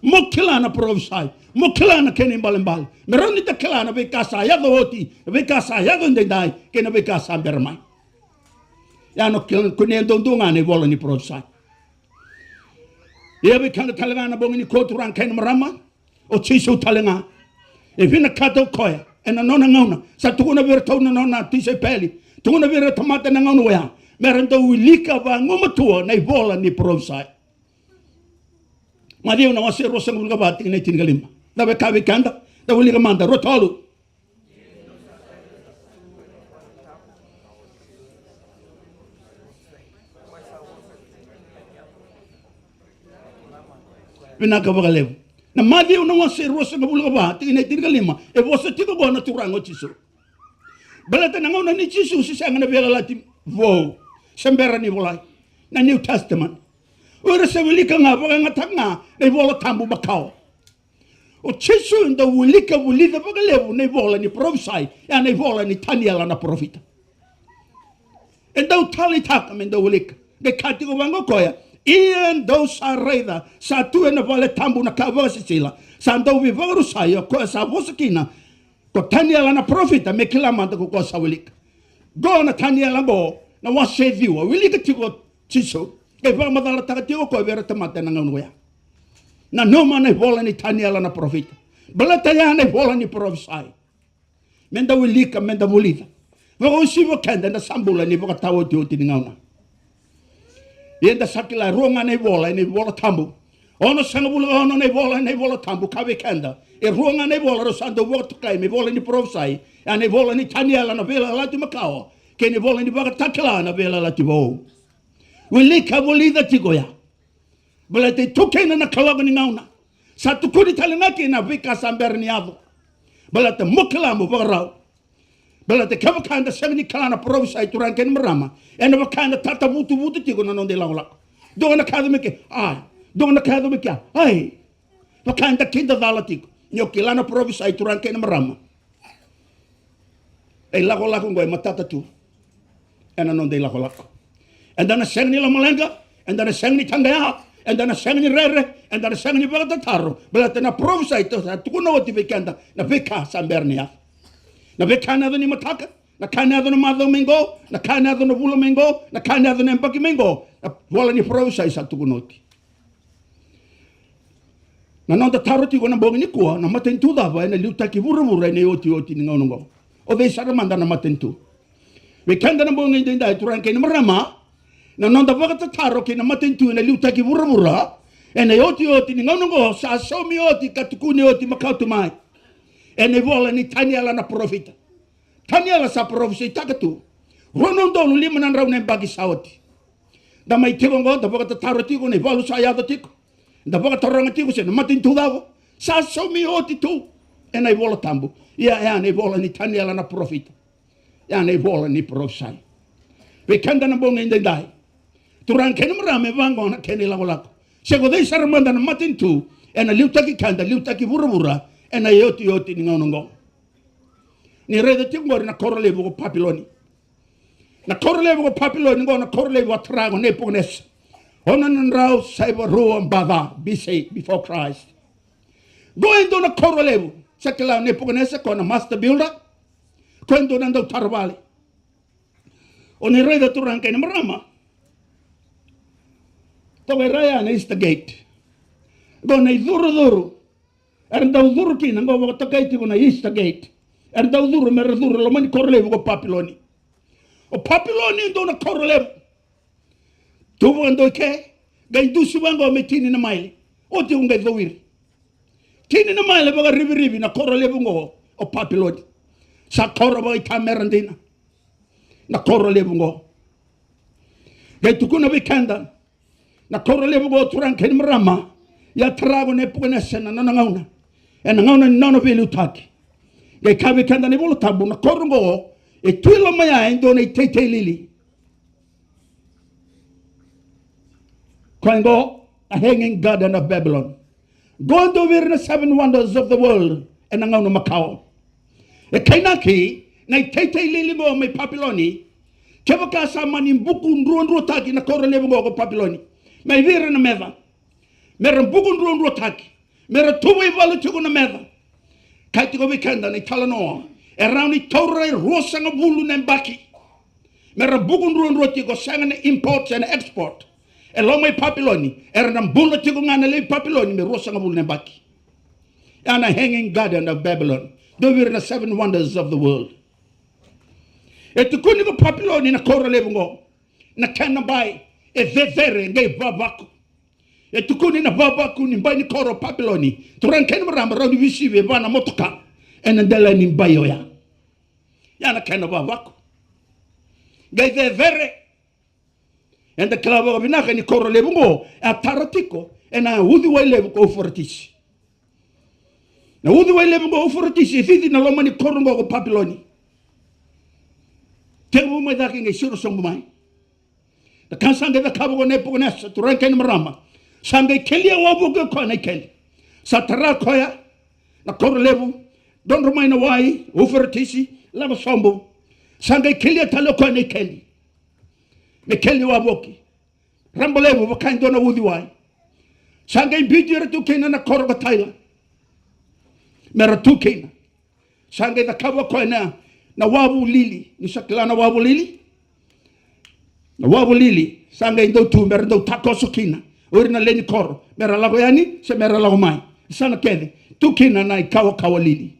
Mo kila na parofisai, mo kila na kena ibalebale. Me rawa ni da kila na veika sa yaco oti, na veika sa yaco edaidai, kei na veika sa bera mai. Ia na kila, kunea duadua ga na ivola ni parofisai. Ia vei keda tale ga na bogi nikua, turaga kei na marama, o Jisu tale ga. E vinakata o koya ena nona gauna, sa tukuna vei iratou na nona tisaipeli, tukuna vei ira na tamata ena gauna oya, me ra dau wilika vagumatua na ivola ni parofisai. Maciu na wase ruasagavulu ka va, tikina e tinikalima. Cava e kaya vei keda? Da wilika mada, rua, tolu. Vinaka vakalevu. Na Maciu na wase ruasagavulu ka va, tikina e tinikalima, e vosa tiko qo na Turaga o Jisu. Baleta na gauna nei Jisu se sega na Veiyalayalati Vou, se bera ni volai na New Testament. O ira sa wilika ga, vakayagataka ga na iVola Tabu makawa. O Jisu e dau wilika, vulica vakalevu na ivola ni parofisai, ya na ivola nei Taniela na parofita. E dau taleitaka me dau wilika. Qai kaya tiko vaqo o koya, ia dou sa raica sa tu ena vale tabu na ka vakasisila, sa dau veivakarusai, o koya sa vosa kina ko Taniela na parofita, me kila mada ko koya sa wilika. Qo na Taniela qo, na wase e ciwa, wilika tiko o Jisu, qai vakamacalataka tiko o koya vei ira na tamata ena gauna oya. Nanuma na ivola nei Taniela na parofita. Baleta ya na ivola ni parofisai. Me da wilika, me da vulica. Vakauasivi o keda eda sa bula ena ivakataotioti ni gauna. Ia eda sa kila e rua ga na ivola ena iVola Tabu. Onosagavulu ka ono na ivola ena iVola Tabu, kaya vei keda e rua ga na ivola rau sa dau vakatokai me ivola ni parofisai. Ya na ivola nei Taniela na Veiyalayalati Makawa, kei na ivola ni Vakatakila na Veiyalayalati Vou. Wilika, vulica tiko ya. Baleta e tu kina na kaloko ni gauna. Sa tukuni tale ga kina na veika sa bera ni yaco. Baleta mo kila mo vakarau. Baleta kevaka eda sega ni kila na parofisai, turaga kei na marama, ena vaka eda tatavutuvutu tiko na noda ilakolako. Dua na ka yaco mai ke, a, dua na ka yaco mai ke, ai. Vaka eda kidacala tiko. Ni o kila na parofisai, turaga kei na marama, e ilakolako oqo e matata tu ena noda ilakolako. Eda na sega ni lomaleqa, eda na sega ni taqaya, eda na sega ni rere, eda na sega ni vakatataro. Baleta na parofisai sa tukuna oti vei keda na veika sa bera ni yaco. Na veika ena yaco ni mataka, na ka ena yaco na macawa mai qo, na ka ena yaco na vula mai qo, na ka ena yaco na yabaki mai qo, na ivola ni parofisai sa tukuna oti. Na noda taro tiko na bogi nikua, na matanitu cava ena liutaki vuravura ena iotioti ni gauna oqo? O cei sara mada na matanitu? Vei keda na bogi edaidai, turaga kei na marama, na noda vakatataro kei na matanitu ena liutaki vuravura ena iotioti ni gauna oqo sa saumi oti ka tukuni oti makawa tu mai ena ivola nei Taniela na parofita. Taniela sa parofisaitaka tu rua na udolu lima na drau na yabaki sa oti. Da mai tiko oqo, da vakatataro tiko na ivalu sa yaco tiko. Da vakataroga tiko se na matanitu cava. Sa saumi oti tu ena iVola Tabu. Ia, ya na ivola ni Taniela na parofita. Ya na ivola ni parofisai. Vei keda na bogi edaidai, turaga kei na marama, e vaqo na kena ilakolako. Se ko cei sara mada na matanitu ena liutaki keda, liutaki vuravura ena iotioti ni gauna oqo. Ni raica tiko oqori na koro levu ko Papiloni. Na koro levu ko Papiloni, qo na koro levu a tara ko Nepukanesa. Ono na drau saiva rua baca B C, before Christ. Qo e dua na koro levu. Sa kila o Nepukanesa ko na master builder. Ko e dua na dau tara vale. O ni raica turaga kei na marama. Toka e raya na Eastern Gate. Qo na icurucuru. Era dau curu kina, qo vakatokai tiko na Eastern Gate. Era dau curu, mera curu loma ni koro levu ko Papiloni. O Papiloni e dua na koro levu. Tu vakadua i ke, qai dusi vaqo me tini na maile. Oti ko qai cowiri. Tini na maile vakarivirivi na koro levu qo o Papiloni. Sa koro vakaitamera dina na koro levu qo. Qai tukuna vei keda, na koro levu qo turaga kei na marama, ia tara ko Nepukanesa ena nona gauna. Ena gauna ni nona veiliutaki. Qai kaya vei keda na iVola Tabu, na koro qo e tu i loma ya e dua na iteitei lili. Koya qo, a hanging garden of Babylon. Qo dua vei ira na seven wonders of the world ena gauna makawa. E kainaki na iteitei lili qo mai Papiloni. Kevaka sa mani buku druadruataki na koro levu qo ko Papiloni mai vei ira na meca, mera buku druadruataki, mera tuva i vale tiko na meca. Kaya tiko vei keda na italanoa, e rawa ni taura e ruasagavulu na yabaki mera buku druadrua tiko, sega na import, sega na export. E loma i Papiloni, era na bula tiko ga na lewe i Papiloni me ruasagavulu na yabaki. Ya na hanging garden of Babylon. Dua vei ira na seven wonders of the world. E tukuni ko Papiloni na koro levu qo, na kena bai e cecere qai vavaku. E tukuni na vavaku ni bai ni koro o Papiloni. Turaga kei na marama, rawa ni veisivi e va na motoka ena dela ni bai oya. Ya na kena vavaku. Qai cecere. Eda kila vakavinaka ni koro levu qo e a tara tiko ena uciwai levu ko Ufaratisi. Na uciwai levu ko Ufaratisi e cici na loma ni koro qo ko Papiloni. Tekivu mai cake qai siro sobu mai. Na ka sa qai cakava ko Nepukanesa, turaga kei na marama, sa qai kelia wavoki o koya na ikeli. Sa tara o koya na koro levu, drodro mai na wai Ufaratisi, lako sobu. Sa qai kelia tale o koya na ikeli me keli wavoki. Raba levu vaka e dua na uciwai. Sa qai biuti ira tu kina na koro ko Taila mera tu kina. Sa qai cakava o koya na, na wavu lili. Ni sa kila na wavu lili? Na wavu lili sa qai dau tu mera dau takoso kina o ira na lewe ni koro, mera lako yani se mera lako mai. Sa na kece tu kina na ikawakawa lili.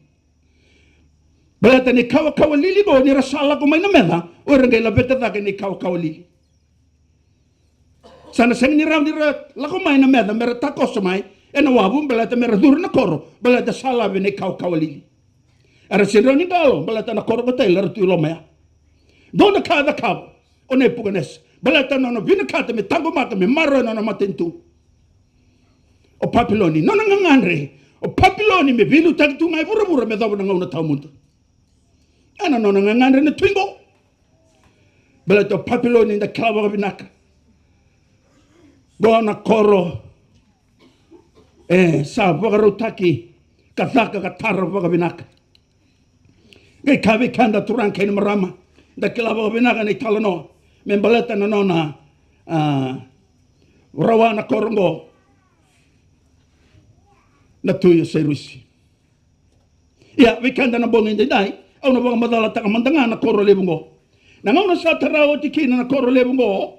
Baleta na ikawakawa lili qo, ni ra sa lako mai na meca, o ira qai laveta cake na ikawakawa lili. Sa na sega ni rawa ni ra lako mai na meca mera takoso mai ena wavu, baleta mera curu na koro, baleta sa lave na ikawakawa lili. Era sega ni rawa ni qalo baleta na koro ko Taila era tu i loma ya. Dua na ka e cakava o Nepukanesa baleta na nona vinakata me taqomaka, me maroroya na nona matanitu. O Papiloni, nona gagadre o Papiloni me veiliutaki tu ga e vuravura me yacova na gauna tawamudu. Ena nona gagadre na tui qo. Baleta o Papiloni, da kila vakavinaka, qo na koro e sa vakarautaki ka caka ka tara vakavinaka. Qai kaya vei keda, turaga kei na marama, da kila vakavinaka na italanoa me baleta na nona, a, rawa na koro qo na tui o Sairusi. Ia, vei keda na bogi edaidai, au na vakamacalataka mada ga na koro levu qo. Na gauna sa tara oti kina na koro levu qo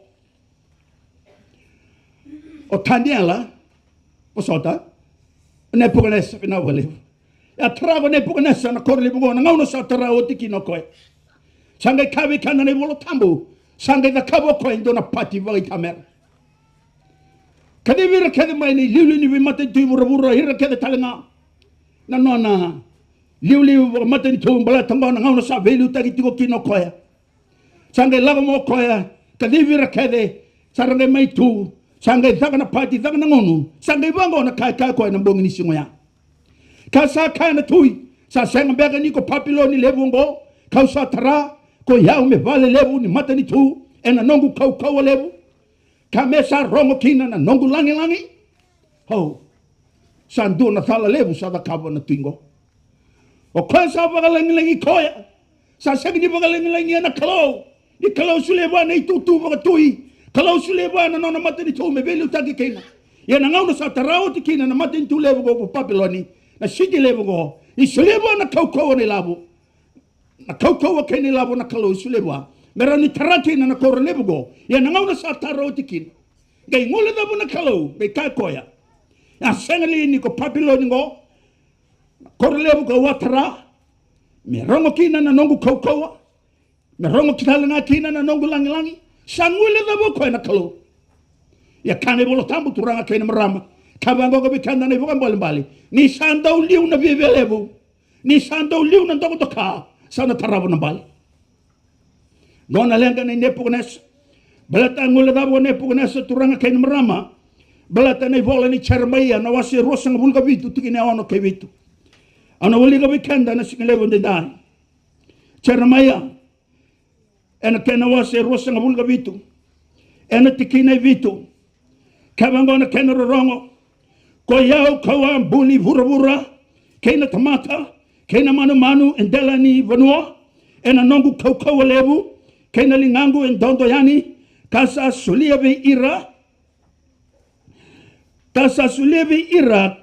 o Taniela, vosota, o Nepukanesa, vinaka vakalevu. E a tara ko Nepukanesa na koro levu qo, na gauna sa tara oti kina o koya. Sa qai kaya vei keda na iVola Tabu, sa qai cakava o koya e dua na pati vakaitamera. Kacivi ira kece mai na iliuliu ni veimatanitu i vuravura, ira kece tale ga na nona iliuliu vakamatanitu, baleta qo na gauna sa veiliutaki tiko kina o koya. Sa qai lako mai o koya, kacivi ira kece, sa ra qai mai tu, sa qai caka na pati, caka na gunu, sa qai vaqo na ka e kaya o koya na bogi ni siga oya. Ka sa kaya na tui, sa sega beka ni ko Papiloni levu oqo kau sa tara, ko i au me vale levu ni matanitu ena noqu kaukauwa levu, ka me sa rogo kina na noqu lagilagi? Hau, sa dua na cala levu sa cakava na tui qo. O koya sa vakalagilagi koya, sa sega ni vakalagilagia na Kalou. Ni Kalou solia vua na itutu vakatui. Kalou solia vua na nona matanitu me veiliutaki kina. Ia na gauna sa tara oti kina na matanitu levu qo ko Papiloni, na siti levu qo, ni solia vua na kaukauwa, na ilavo. Na kaukauwa kei na ilavo na Kalou e solia vua me rawa ni tara kina na koro levu qo. Ia na gauna sa tara oti kina, qai guilecava na Kalou, qai kaya o koya: A sega li ni ko Papiloni qo na koro levu kau a tara, me rogo kina na noqu kaukauwa, me rogo tale ga kina na noqu lagilagi? Sa guilecava o koya na Kalou. Ia kaya na iVola Tabu, turaga kei na marama, ka vaqo ka vei keda na ivakaibalebale, ni sa dau liu na viavialevu, ni sa dau liu na dokadoka, sa na tarava na bale. Qo na leqa nei Nepukanesa. Baleta a guilecava o Nepukanesa, turaga kei na marama, baleta na ivola nei Jeremaia, na wase ruasagavulu ka vitu, tikina e ono kei vitu. Au na wilika vei keda na siga levu edaidai. Jeremaia, ena kena wase ruasagavulu ka vitu, ena tikina e vitu. Kaya vaqo na kena rorogo: Ko i au kau a buli vuravura kei na tamata kei na manumanu e dela ni vanua, ena noqu kaukauwa levu kei na ligaqu e dodo yani, ka sa solia vei ira, ka sa solia vei ira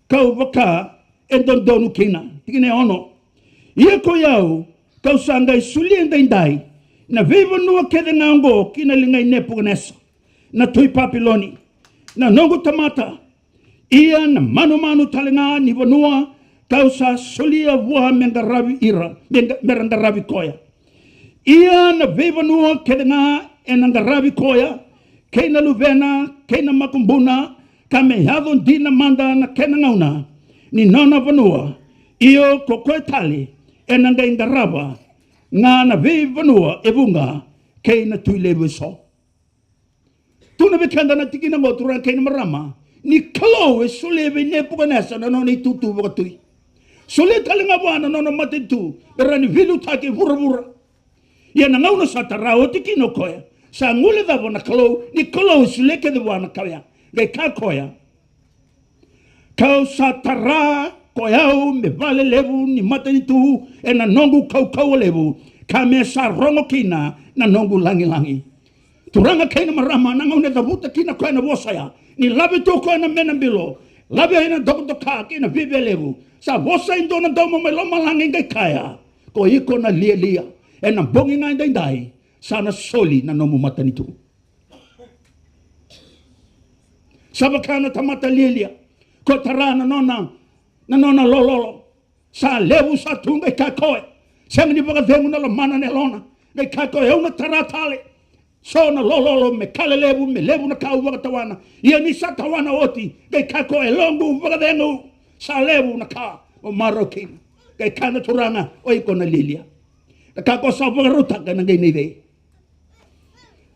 kau vaka e dodonu kina. Tikina e ono: Ia ko i au kau sa qai solia edaidai na veivanua kece ga oqo ki na ligai Nepukanesa na tui Papiloni, na noqu tamata, ia na manumanu tale ga ni vanua kau sa solia vua me qaravi ira, me qa-, me ra qaravi koya. Ia na veivanua kece ga ena qaravi koya, kei na luvena, kei na makubuna, ka me yaco dina mada na kena gauna ni nona vanua, io, ko koya tale ena qai qarava ga na veivanua e vuqa kei na tui levu eso. Tukuna vei keda na tikina oqo, turaga kei na marama, ni Kalou e solia vei Nepukanesa na nona itutu vakatui. Solia tale ga vua na nona matanitu me rawa ni veiliutaki e vuravura. Ia na gauna sa tara oti kina o koya, sa guilecava na Kalou, ni Kalou e solia kece vua na ka oya. Qai kaya o koya: Kau sa tara ko i au me valelevu ni matanitu ena noqu kaukauwa levu, ka me sa rogo kina na noqu lagilagi. Turaga kei na marama, na gauna e cavuta kina o koya na vosa oya, ni lave tu o koya na mena bilo, lavea na dokadoka kei na viavialevu, sa vosa e dua na domo mai lomalagi qai kaya: Ko iko na lialia, ena bogi ga edaidai sa na soli na nomu matanitu. Sa vaka na tamata lialia, ko tara na nona, na nona lololo. Sa levu sa tu, qai kaya o koya, sega ni vakacegu na lomana na yalona. Qai kaya o koya: Au na tara tale so na lololo me ka lelevu, me levu na ka au vakatawana. Ia ni sa tawana oti, qai kaya o koya: E loqu, vakacegu, sa levu na ka au marau kina. Qai kaya na Turaga: O iko na lialia. Na ka ko sa vakarautaka ena qai nei cei?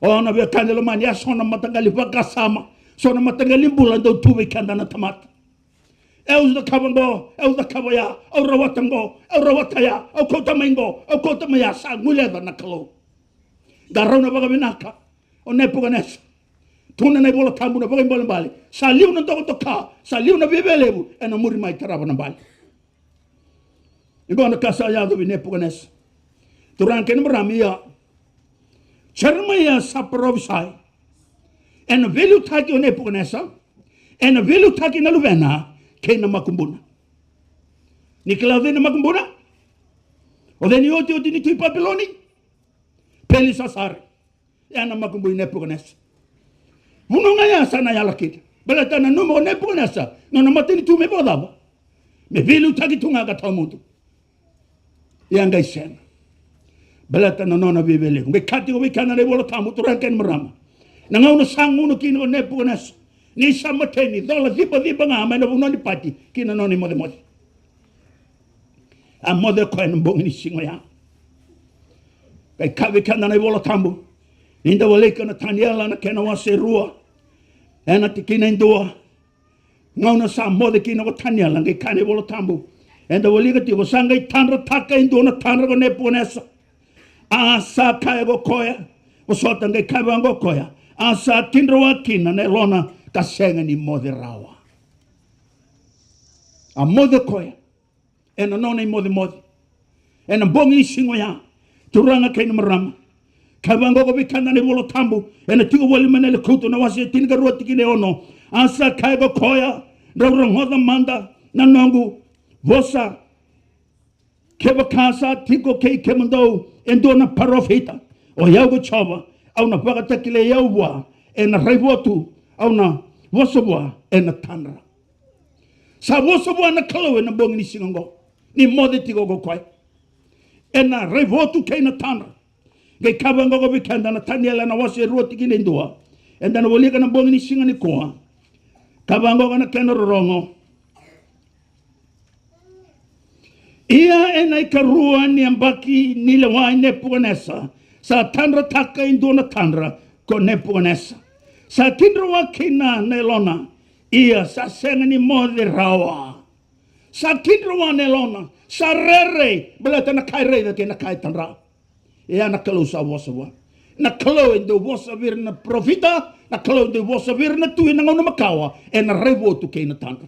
O na veiwekani lomani, a so na mataqali vakasama, so na mataqali bula dau tu vei keda na tamata. E au cakava qo, e au cakava ya, au rawata qo, au rawata ya, au kauta mai qo, au kauta mai ya. Sa guileca na Kalou. Qarauna vakavinaka o Nepukanesa. Tukuna na iVola Tabu, na vakaibalebale, sa liu na dokadoka, sa liu na viavialevu, ena muri mai tarava na bale. Ia qo na ka sa yaco vei Nepukanesa. Turaga kei na marama, ia Jeremaia sa parofisai ena veiliutaki o Nepukanesa, ena veiliutaki na luvena kei na makubuna. Ni kila o cei na makubuna? O cei na iotioti ni tui Papiloni? Pelisasari. Ya na makubu i Nepukanesa. Vanua ga ya sa na yala kina. Baleta nanuma o Nepukanesa, nona matanitu me vakacava? Me veiliutaki tu ga ka tawamudu. Ia qai sega. Baleta na nona viavialevu. Qai kaya tiko vei keda na iVola Tabu, turaga kei na marama, na gauna sa gunu kina o Nepukanesa, ni sa mateni, cola cibaciba ga mai na vanua ni pati ki na nona imocemoce. A moce o koya ena bogi ni siga oya. Qai kaya vei keda na iVola Tabu, ni da wilika na Taniela na kena wase rua, ena tikina e dua. Gauna sa moce kina ko Taniela, qai kaya na iVola Tabu, eda wilika tiko, sa qai tadrataka e dua na tadra ko Nepukanesa. A sa kaya ko koya, vosota, qai kaya vaqo ko koya: A sa kidroa kina na yalona ka sega ni moce rawa. A moce o koya ena nona imocemoce ena bogi ni siga oya, turaga kei na marama. Ka vaqo ko vei keda na iVola Tabu, ena tiko voli mai na Lekutu na wase e tinikarua tikina e ono. A sa kaya ko koya, drau rogoca mada na noqu vosa. Kevaka sa tiko kei kemudou e dua na parofita, o yau ko Jiova, au na vakatakilai au vua ena raivotu, au na vosa vua ena tadra. Sa vosa vua na Kalou ena bogi ni siga oqo, ni moce tiko ko koya ena raivotu kei na tadra. Qai ka vaqo ko vei keda na Taniela na wase e rua tikina e dua. Eda na wilika na bogi ni siga nikua. Ka vaqo na kena rorogo. Ia ena ikarua ni yabaki ni lewa i Nepukanesa, sa tadrataka e dua na tadra ko Nepukanesa. Sa kidroa kina na yalona, ia sa sega ni moce rawa. Sa kidroa na yalona, sa rere, baleta na ka e raica kei na ka e tadra. Ia na Kalou sa vosa vua. Na Kalou e dau vosa vei ira na parofita, na Kalou e dau vosa vei ira na tui ena gauna makawa, ena raivotu kei na tadra.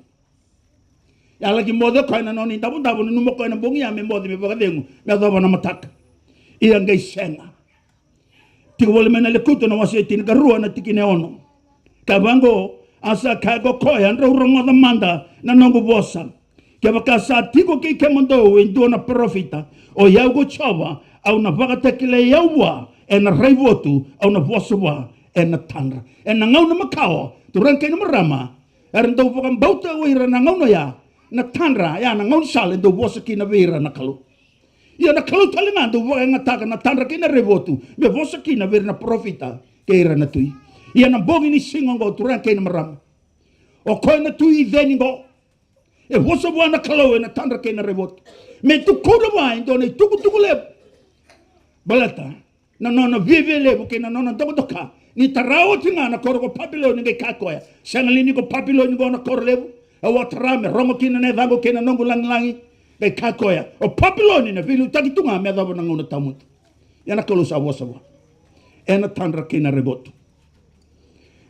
Ia laki moce o koya ena nona idavodavo, nanuma o koya ena bogi ya me moce, me vakacegu, me yacova na mataka. Ia qai sega. Tiko voli mai na Lekutu na wase e tinikarua na tikina e ono. Ka vaqo, a sa kaya ko koya, drau rogoca mada na noqu vosa. Kevaka sa tiko kei kemudou e dua na parofita, o yau ko Jiova, au na vakatakilai au vua ena raivotu, au na vosa vua ena tadra. Ena gauna makawa, turaga kei na marama, era dau vakabauta o ira na gauna oya, na tadra, ya na gaunisala e dau vosa kina vei ira na Kalou. Ia na Kalou tale ga dau vakayagataka na tadra kei na raivotu me vosa kina vei ira na parofita kei ira na tui. Ia na bogi ni siga oqo, turaga kei na marama, o koya na tui i ceni oqo, e vosa vua na Kalou ena tadra kei na raivotu me tukuna vua e dua na itukutuku levu. Baleta na nona viavialevu kei na nona dokadoka. Ni tara oti ga na koro ko Papiloni, qai kaya koya, sega li ni ko Papiloni qo na koro levu? Au a tara me rogo kina na yacaqu kei na noqu lagilagi. Qai kaya koya, o Papiloni na veiliutaki tu ga me yacova na gauna tawamudu. Ia na Kalou sa vosa vua ena tadra kei na raivotu.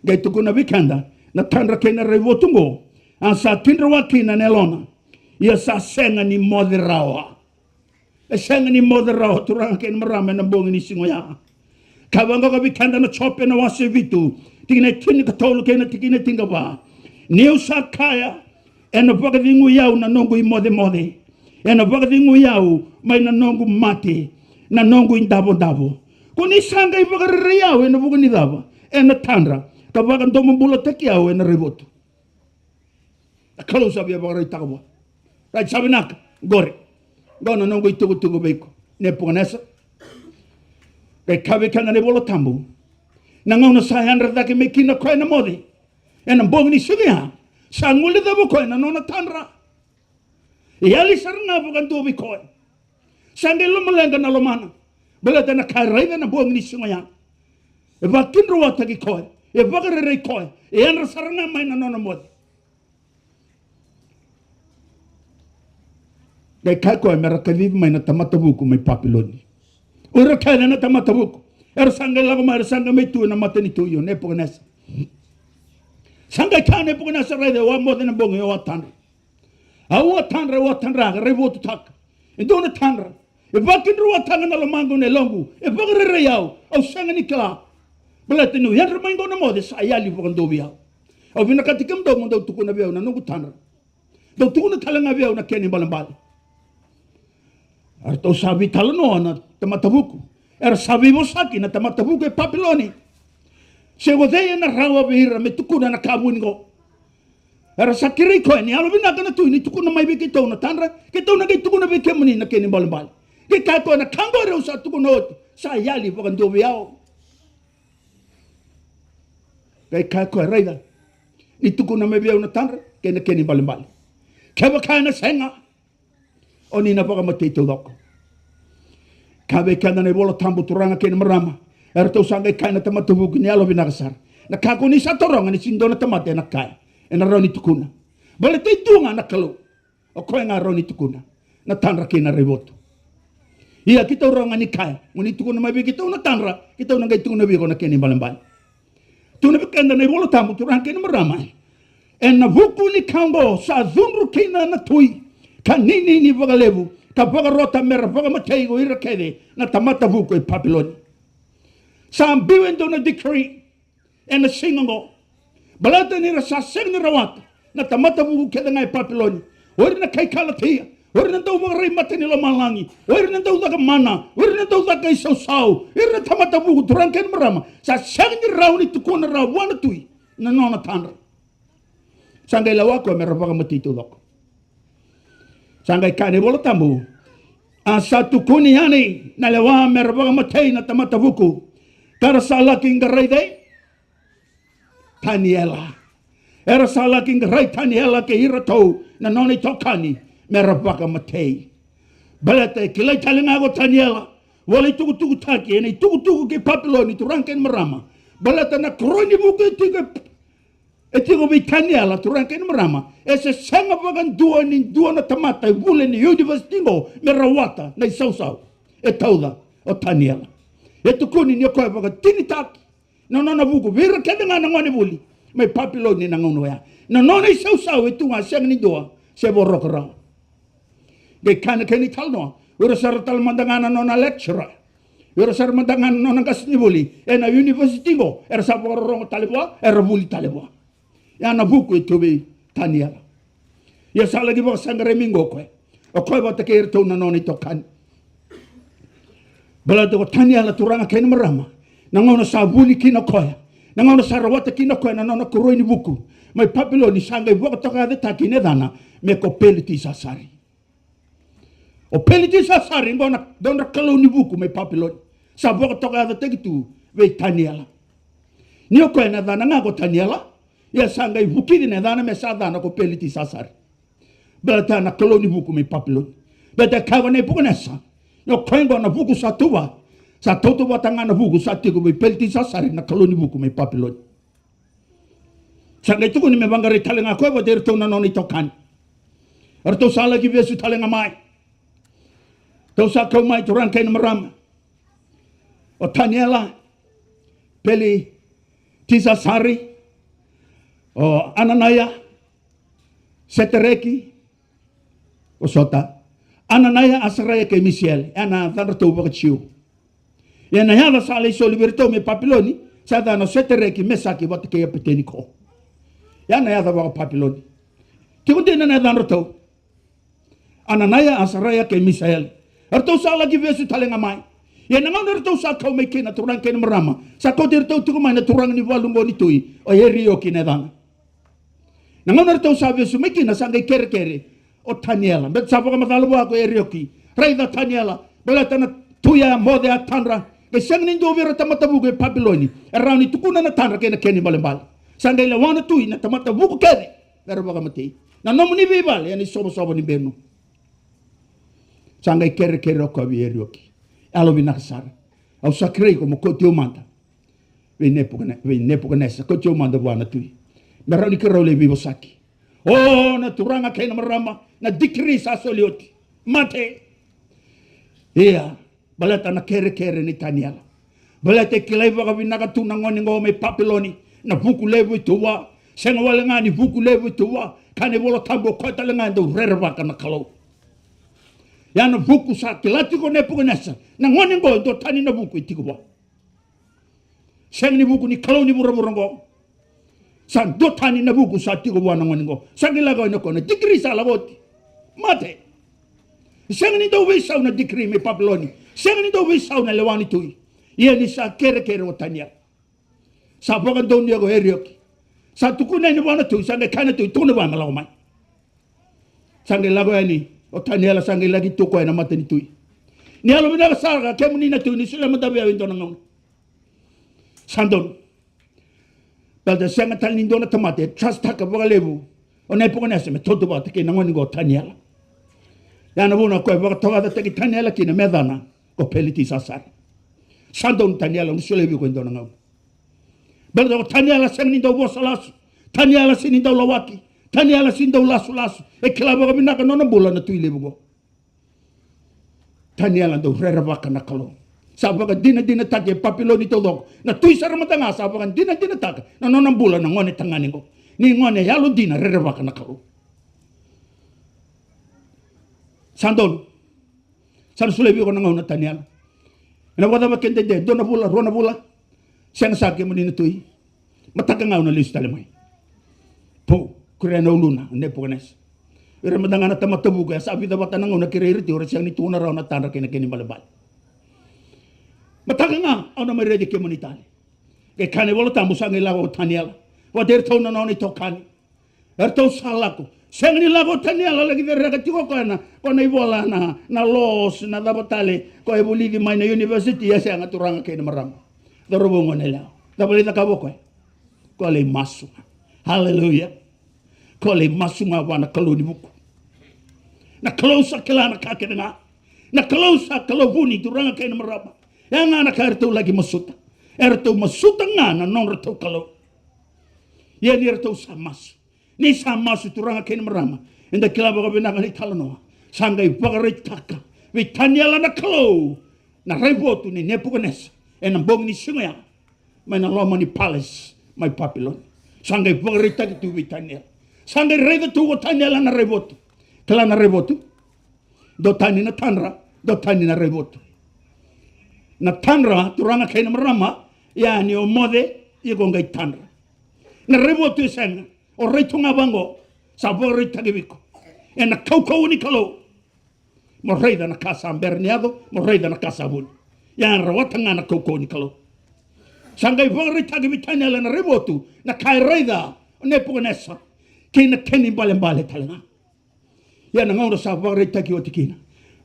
Qai tukuna vei keda na tadra kei na raivotu oqo, a sa kidroa kina na yalona, ia sa sega ni moce rawa. E sega ni moce rawa, turaga kei na marama, ena bogi ni siga oya. Ka vaqo ka vei keda na Jope na wase vitu, tikina e tinikatolu kei na tikina e tinikava. Niu sa kaya, ena vakacegui au na noqu imocemoce, ena vakacegui au mai na noqu mate na noqu idavodavo. Ko ni sa qai vakarerei au ena vuku ni cava? Ena tadra. Ka vakadomobulataki au ena raivotu. Na Kalou sa via vakaraitaka vua. Rait, sa vinaka. Qori, qo na noqu itukutuku vei iko, Nepukanesa. Qai kaya vei keda na iVola Tabu, na gauna sa yadra cake mai kina o koya na moce ena bogi ni siga ya, sa guilecava o koya na nona tadra. E yali sara ga vakadua vei koya. Sa qai lomaleqa na lomana, baleta na ka e raica na bogi ni siga ya. E vakidroataki koya, e vakarerei koya, e yadra sara ga mai na nona moce. Qai kaya koya me ra kacivi mai na tamata vuku mai Papiloni. O ira kece na tamata vuku era sa qai lako mai, era sa qai mai tu ena matanitu, io, Nepukanesa. Sa qai kaya o Nepukanesa, raica, au a moce na bogi, au a tadra. Au a tadra, au a tadra, ka raivotutaka e dua na tadra. E vakidroataka na lomaqu, na yaloqu, e vakarerei au, au sega ni kila. Baleta niu yadra mai qo na moce, sa yali vakadua vei au. Au vinakati kemudou mo dou tukuna vei au na noqu tadra. Dou tukuna tale ga vei au na kena ibalebale. Eratou sa veitalanoa na tamata vuku. Era sa veivosaki na tamata vuku e Papiloni, se ko cei ena rawa vei ira me tukuna na ka vuni qo. Era sa kerei koya ni yalovinaka na tui ni tukuna mai vei keitou na tadra, keitou na qai tukuna vei kemuni na kena ibalebale. Qai kaya koya, na ka qori au sa tukuna oti, sa yali vakadua vei au. Qai kaya koya, raica, ni tukuna mai vei au na tadra kei na kena ibalebale. Kevaka ena sega, o ni na vakamatei taucoko. Kaya vei keda na iVola Tabu, turaga kei na marama, eratou sa qai kaya na tamata vuku ni yalovinaka sara, na ka ko ni sa taroga ni sega ni dua na tamata ena kaya, ena rawa ni tukuna. Baleta e tu ga na Kalou. O koya ga rawa ni tukuna na tadra kei na raivotu. Ia keitou rawa ga ni kaya, mo ni tukuna mai vei keitou na tadra, keitou na qai tukuna vei iko na kena ibalebale. Tukuna vei keda na iVola Tabu, turaga kei na marama, ena vuku ni ka oqo sa cudru kina na tui, ka ninini vakalevu, ka vakarota me ra vakamatei ko ira kece na tamata vuku e Papiloni. Sa biu e dua na decree ena siga oqo. Baleta ni ra sa sega ni rawata na tamata vuku kece ga e Papiloni. O ira na kai Kalatia, o ira na dau vakarai mata ni lomalagi, o ira na dau caka mana, o ira na dau caka isausau, o ira na tamata vuku, turaga kei na marama, sa sega ni rawa ni tukuna rawa vua na tui na nona tadra. Sa qai lewa koya me ra vakamatei taucoko. Sa qai kaya na iVola Tabu, a sa tukuni yani na lewa me ra vakamatei na tamata vuku, ka ra sa laki qarai cei? Taniela. Era sa laki qarai Taniela kei iratou na nona itokani me ra vakamatei. Baleta e kilai tale ga ko Taniela, vola itukutukutaki ena itukutuku kei Papiloni, turaga kei na marama. Baleta na koroi ni vuku e tiko e tiko vei Taniela, turaga kei na marama, e se sega vakadua ni dua na tamata e vuli ena univesiti qo me rawata na isausau e tauca o Taniela. E tukuni ni o koya vakatinitaki na nona vuku vei ira kece ga na gone vuli mai Papiloni ena gauna oya. Na nona isausau e tu ga, sega ni dua se voroka rawa. Qai kana kena italanoa, o ira sara tale mada ga na nona lecturer, o ira sara mada ga na nona qasenivuli ena univesiti qo, era sa vakarorogo tale vua, era vuli tale vua. Ia na vuku e tu vei Taniela. Ia sa laki vakasaqarai mai qo o koya, o koya vata kei iratou na nona itokani. Baleta ko Taniela, turaga kei na marama, na gauna sa vuli kina o koya, na gauna sa rawata kina o koya na nona koroi ni vuku mai Papiloni, sa qai vakatokayacataki na yacana me ko Pelitisasari. O Pelitisasari qo na dodra kalou ni vuku mai Papiloni, sa vakatokayacataki tu vei Taniela. Ni o koya na yacana ga ko Taniela, ia sa qai vukici na yacana me sa yacana ko Pelitisasari. Baleta na kalou ni vuku mai Papiloni. Baleta e kaya ko Nepukanesa, ni o koya qo na vuku sa tu vua, sa tautauvata ga na vuku sa tiko vei Pelitisasari na kalou ni vuku mai Papiloni. Sa qai tukuni me vaqarai tale ga koya vata iratou na nona itokani. Eratou sa laki vesu tale ga mai. Tou sa kau mai, turaga kei na marama. O Taniela, Pelitisasari, o Ananaia, Setereki, o Sota, Ananaia, Asaraia kei Misaeli, ena yacadratou vakaJiu. Ia na yaca sa lai soli vei iratou mai Papiloni, sa yacana o Setereki, Mesaki vata kei Apeteniko. Ia na yaca vakaPapiloni. Tiko dina na yacadratou. Ananaia, Asaraia kei Misaeli. Eratou sa laki vesu tale ga mai. Ia na gauna eratou sa kau mai kina, turaga kei na marama, sa kauti iratou tiko mai na turaga ni valu qo ni tui, o Erioki na yacana. Na gauna eratou sa vesu mai kina, sa qai kerekere o Taniela. Baleta sa vakamacala vua ko Erioki, raica Taniela, baleta na tui a moce, a tadra, qai sega ni dua vei ira tamata vuku e Papiloni e rawa ni tukuna na tadra kei na kena ibalebale. Sa qai lewa na tui na tamata vuku kece me ra vakamatei. Na nomuni veivale ena isovasova ni benu. Sa qai kerekere o koya vei Erioki, yalovinaka sara, au sa kerei iko mo kauti au mada vei Nepukane-, vei Nepukanesa, kauti au mada vua na tui, me rawa ni keirau lai veivosaki. O, na turaga kei na marama, na dikiri sa soli oti. Mate. Ia, baleta na kerekere nei Taniela. Baleta e kilai vakavinaka tu na gone qo mai Papiloni na vuku levu e tu vua. Sega wale ga ni vuku levu e tu vua, kaya na iVola Tabu o koya tale ga e dau rerevaka na Kalou. Ia na vuku sa kila tiko o Nepukanesa, na gone qo e duatani na vuku e tiko vua. Sega ni vuku ni kalou ni vuravura oqo. Sa duatani na vuku sa tiko vua na gone oqo. Sa qai lako yani o koya, na dikiri sa lako oti. Mate. Sega ni dau veisau na dikiri mai Papiloni. Sega ni dau veisau na lewa ni tui. Ia ni sa kerekere o Taniela, sa vakadonuya ko Erioki. Sa tukuna yani vua na tui, sa qai kaya na tui, tukuna vua me lako mai. Sa qai lako yani o Taniela, sa qai laki tu o koya ena mata ni tui. Ni yalovinaka sara, kemuni na tui, ni solia mada vei au e dua na gauna. Sa donu. Baleta sega tale ni dua na tamata e trust-taka vakalevu o Nepukanesa me tautauvata kei na gone qo o Taniela. Ia na vuna o koya e vakatokayacataki Taniela kina me yacana ko Pelitisasari. Sa donu Taniela, au na solia vei iko e dua na gauna. Baleta ko Taniela sega ni dau vosa lasu. Taniela sega ni dau lawaki. Taniela sega ni dau lasulasu. E kila vakavinaka na nona bula na tui levu qo. Taniela dau rerevaka na Kalou. Sa vakadinadinataki e Papiloni taucoko. Na tui sara mada ga sa vakadinadinataka na nona bula na gone tagane qo. Ni gone yalodina rerevaka na Kalou. Sa donu. Sa na solia vei iko na gauna Taniela. Ena vakacava ke dede, dua na vula, rua na vula. Sega sa kemuni na tui. Mataka ga au na lesu tale mai. Pou, kerea na uluna o Nepukanesa. Ira mada ga na tamata vuku, e sa vica vata na gauna kerei ira tiko, era sega ni tukuna rawa na tadra kei na kena ibalebale. Mataka ga au na mai raici kemuni tale. Qai kaya na iVola Tabu, sa qai lako o Taniela vata kei iratou na nona itokani. Eratou sa lako. Sega ni lako o Taniela laki cereka tiko o koya na, ko na ivola na, na laws, na cava tale ko e vulici mai na university, e sega, turaga kei na marama. Cauravou, goneyalewa, cava lai cakava o koya? Ko lai masu ga. Haleluya. Ko lai masu ga vua na Kalou ni vuku. Na Kalou sa kila na ka kece ga. Na Kalou sa Kalou vuni, turaga kei na marama. E a ga na ka eratou laki masuta. Eratou masuta ga na nodratou Kalou. Ia ni ratou sa masu. Ni sa masu, turaga kei na marama, eda kila vakavinaka na italanoa. Sa qai vakaraitaka vei Taniela na Kalou na raivotu nei Nepukanesa ena bogi ni siga oya, mai na loma ni palace mai Papiloni. Sa qai vakaraitaki tu vei Taniela. Sa qai raica tu ko Taniela na raivotu. Kila na raivotu? Dua tani na tadra, dua tani na raivotu. Na tadra, turaga kei na marama, ia ni o moce, iko qai tadra. Na raivotu e sega, o rai tu ga vaqo, sa vakaraitaki vei iko ena kaukauwa ni Kalou. Mo raica na ka sa bera ni yaco, mo raica na ka sa vuni. Ia rawata ga na kaukauwa ni Kalou. Sa qai vakaraitaki vei Taniela na raivotu, na ka e raica o Nepukanesa, kei na kena ibalebale tale ga. Ia na gauna sa vakaraitaki oti kina,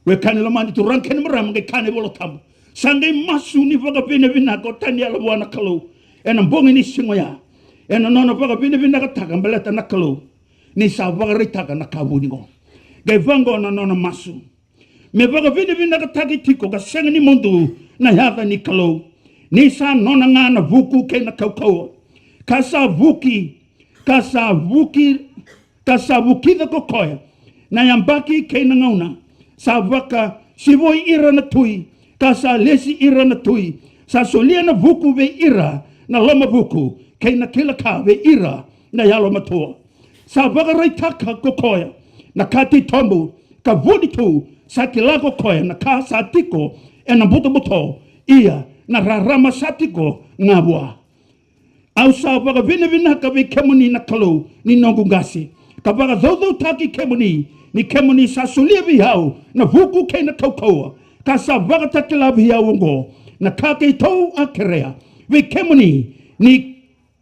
wekani lomani, turaga kei na marama, qai kaya na iVola Tabu, sa qai masu ni vakavinavinaka o Taniela vua na Kalou ena bogi ni siga oya, ena nona vakavinavinakataka baleta na Kalou ni sa vakaraitaka na ka vuni qo. Qai vaqo na nona masu: Me vakavinavinakataki tiko ka sega ni mudu na yaca ni Kalou, ni sa nona ga na vuku kei na kaukauwa, ka sa vuki, ka sa vuki ka sa vukica ko koya na yabaki kei na gauna. Sa vakasivoi ira na tui, ka sa lesi ira na tui. Sa solia na vuku vei ira na lomavuku, kei na kila ka vei ira na yalomatua. Sa vakaraitaka ko koya na ka titobu ka vuni tu. Sa kila ko koya na ka sa tiko ena butobuto, ia na rarama sa tiko ga vua. Au sa vakavinavinaka vei kemuni na Kalou ni noqu qase, ka vakacaucautaki kemuni, ni kemuni sa solia vei au na vuku kei na kaukauwa, ka sa vakatakila vei au oqo na ka keitou a kerea vei kemuni, ni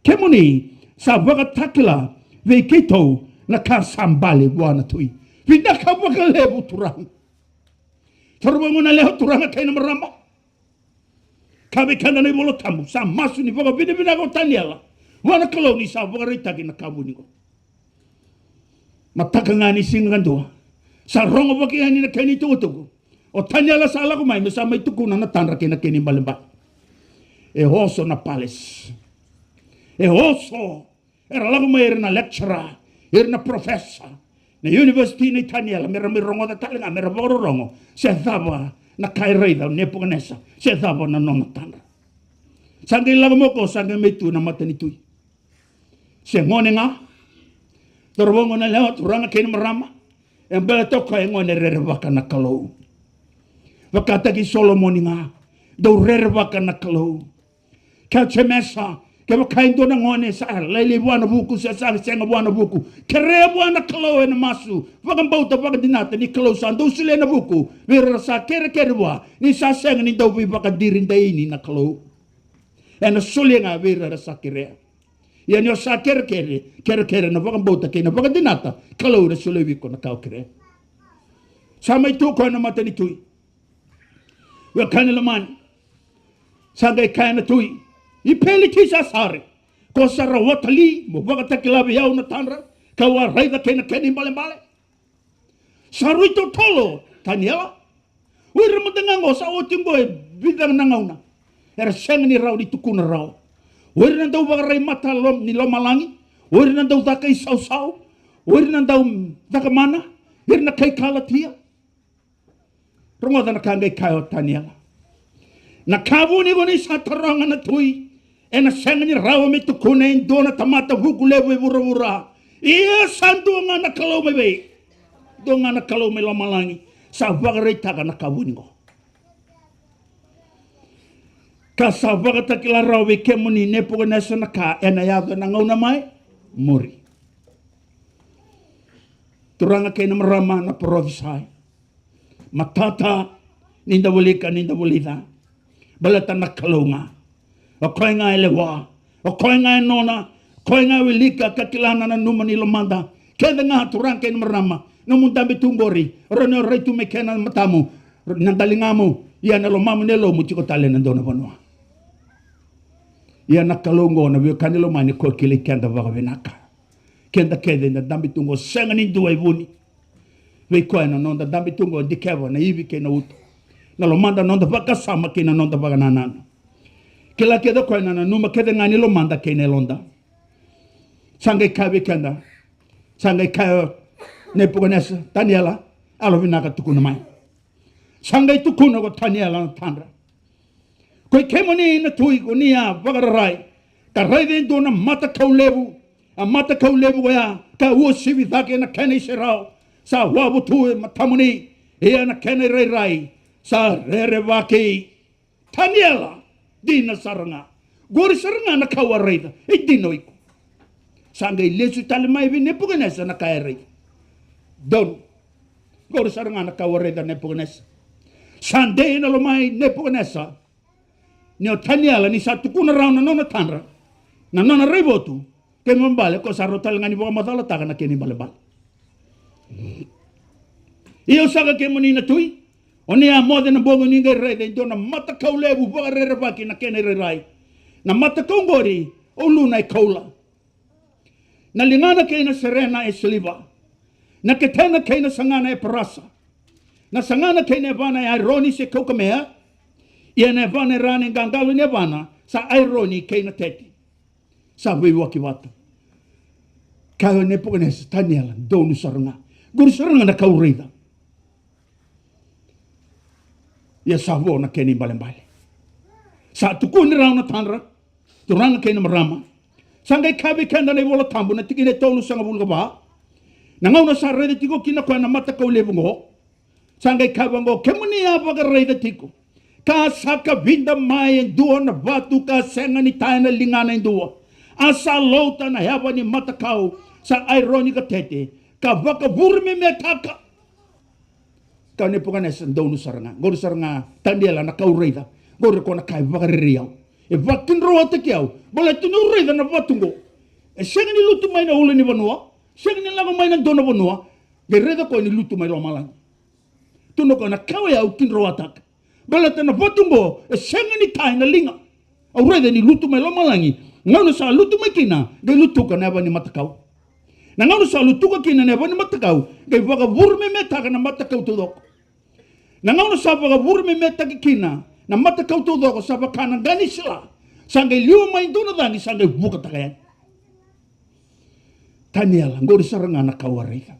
kemuni sa vakatakila vei keitou na ka sa bale vua na tui. Vinaka vakalevu turaga. Taro vaqo na lewa, turaga kei na marama. Ka vei keda na iVola Tabu, sa masu ni vakavinavinaka o Taniela vua na Kalou ni sa vakaraitaki na ka vuni qo. Mataka ga ni siga kadua, sa rogo vaka yani na kena itukutuku. O Taniela sa lako mai me sa mai tukuna na tadra kei na kena ibalebale. E oso na palace. E oso. Era lako mai ira na lecturer, ira na professor na university nei Taniela, mera mai rogoca tale ga, mera vakarorogo se cava na ka e raica o Nepukanesa, se cava na nona tadra. Sa qai lako mai o koya, sa qai mai tu ena mata ni tui. Se gone ga, taro vaqo na lewa, turaga kei na marama, e baleta o koya e gone rerevaka na Kalou. Vakataki Solomoni ga, dau rerevaka na Kalou. Kaya o Jemesa, kevaka e dua na gone sa lailai vua na vuku se sa sega vua na vuku, kerea vua na Kalou ena masu, vakabauta, vakadinata ni Kalou sa dau solia na vuku vei ira sa kerekere vua, ni sa sega ni dau veivakadiridaini na Kalou. Ena solia ga vei ira sa kerea. Ia ni o sa kerekere, kerekere ena vakabauta kei na vakadinata, Kalou ena solia vei iko na ka o kerea. Sa mai tu o koya ena mata ni tui. Wekaqu lomani, sa qai kaya na tui, i Pelitisasari, ko sa rawata li mo vakatakila vei au na tadra kau a raica kei na kena ibalebale? Sa rui totolo o Taniela. O ira mada ga oqo sa oti oqo e vica na gauna era sega ni rawa ni tukuna rawa. O ira na dau vakarai mata lom-, ni lomalagi, o ira na dau caka isausau, o ira na dau caka mana, ira na kai Kalatia. Rogoca na ka qai kaya o Taniela. Na ka vuni ko ni sa taroga na tui, ena sega ni rawa me tukuna e dua na tamata vuku levu e vuravura. Ia sa dua ga na Kalou mai vei? Dua ga na Kalou mai lomalagi sa vakaraitaka na ka vuni qo. Ka sa vakatakila rawa vei kemuni Nepukanesa na ka ena yaco ena gauna mai muri. Turaga kei na marama, na parofisai. Matata ni da wilika, ni da vulica. Baleta na Kalou ga. O koya ga e lewa. O koya ga e nona. O koya ga e wilika ka kila na nanuma ni lomada. Kece ga, turaga kei na marama, nomu dabe tu qori, o rawa ni o rai tu mai kena matamu, na daligamu, ia na lomamu, na yalomu tiko tale ena dua na vanua. Ia na Kalou oqo, na veiwekani lomani, koya kilai keda vakavinaka. Keda kece eda dabe tu oqo, sega ni dua e vuni vei koya na noda dabe tu oqo, dikeva na ivi kei na uto, na lomada, noda vakasama kei na noda vakanananu. Kila kece o koya na nanuma kece ga ni lomada kei na yaloda. Sa qai kaya vei keda, sa qai kaya o Nepukanesa, Taniela, yalovinaka, tukuna mai. Sa qai tukuna ko Taniela na tadra. Ko i kemuni na tui, ko ni a vakararai ka raica e dua na matakau levu, a matakau levu koya ka uasivi cake na kena iserau, sa wavu tu e matamuni, ia na kena irairai sa rerevaki. Taniela, dina sara ga. Qori sara ga na ka au a raica, e dina o iko. Sa qai lesu tale mai vei Nepukanesa na ka e raica. Donu. Qori sara ga na ka au a raica, Nepukanesa. Sa dei ena lomai Nepukanesa ni o Taniela ni sa tukuna rawa na nona tadra, na nona raivotu, kei na ibalebale ko sa rawa tale ga ni vakamacalataka na kena ibalebale. Ia au saka, kemuni na tui, o ni a moce na bogi ni qai raica e dua na matakau levu vakarerevaki na kena irairai. Na matakau qori o uluna e koula. Na ligana kei na serena e siliva. Na ketena kei na sagana e parasa. Na sagana kei na yavana e aironi se kaukamea. Ia na yavana e ra na qaqalo ni yavana sa aironi kei na tete. Sa veiwaki vata. Kaya o Nepukanesa, Taniela, donu sara ga. Qori sara ga na ka au raica. Ia sa vo na kena ibalebale. Sa tukuni rawa na tadra, turaga kei na marama. Sa qai kaya vei keda na iVola Tabu na tikina e tolusagavulu ka va, na gauna sa raica tiko kina o koya na matakau levu oqo. Sa qai kaya vaqo, kemuni a vakaraica tiko, ka sa kavida mai e dua na vatu ka sega ni ta ena ligana e dua, a sa lauta na yava ni matakau sa aironi ka tete, ka vakavurumemeataka. Ka Nepukanesa, donu sara ga. Qori sara ga, Taniela, na ka au raica. Qori ko na ka e vakarerei au, e vakidroataki au. Baleta niu raica na vatu oqo, e sega ni lutu mai na ulunivanua, sega ni lako mai na dua na vanua, qai raica koya ni lutu mai lomalagi. Tukuna o koya na ka oya au kidroataka. Baleta na vatu oqo e sega ni ta ena liga. Au raica ni lutu mai lomalagi. Gauna sa lutu mai kina, qai lutuka na yava ni matakau. Na gauna sa lutuka kina na yava ni matakau, qai vakavurumemeataka na matakau taucoko. Na gauna sa vakavurumemeataki kina na matakau taucoko, sa vaka na qa ni sila, sa qai liwa mai e dua na cagi, sa qai vukataka yani. Taniela, qori sara ga na ka au a raica.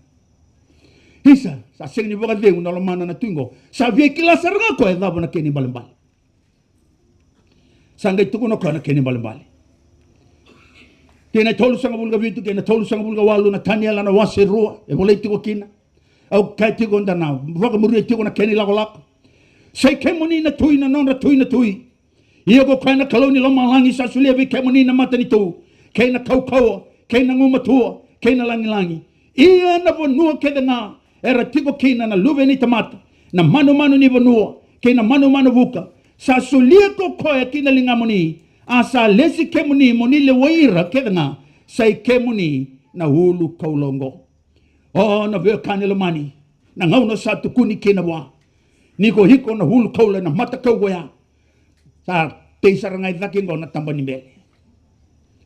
Isa, sa sega ni vakacegu na lomana na tui oqo. Sa via kila sara ga o koya e cava na kena ibalebale. Sa qai tukuna o koya na kena ibalebale. Kei na tolusagavulu ka vitu kei na tolusagavulu ka walu na Taniela na wase rua e volai tiko kina. Au kaya tiko da na vakamuria tiko na kena ilakolako. Sa i kemuni na tui na nodra tui na tui. Ia ko koya na Kalou ni lomalagi sa solia vei kemuni na matanitu, kei na kaukauwa, kei na gumatua, kei na lagilagi. Ia na vanua kece ga era tiko kina na luve ni tamata, na manumanu ni vanua, kei na manumanu vuka, sa solia ko koya ki na ligamuni, a sa lesi kemuni mo ni lewai ira kece ga, sa i kemuni na ulu koula oqo. O na veiwekani lomani, na gauna sa tukuni kina vua ni ko iko na ulu koula ena matakau koya, sa tei sara ga i cake oqo na taba ni bele.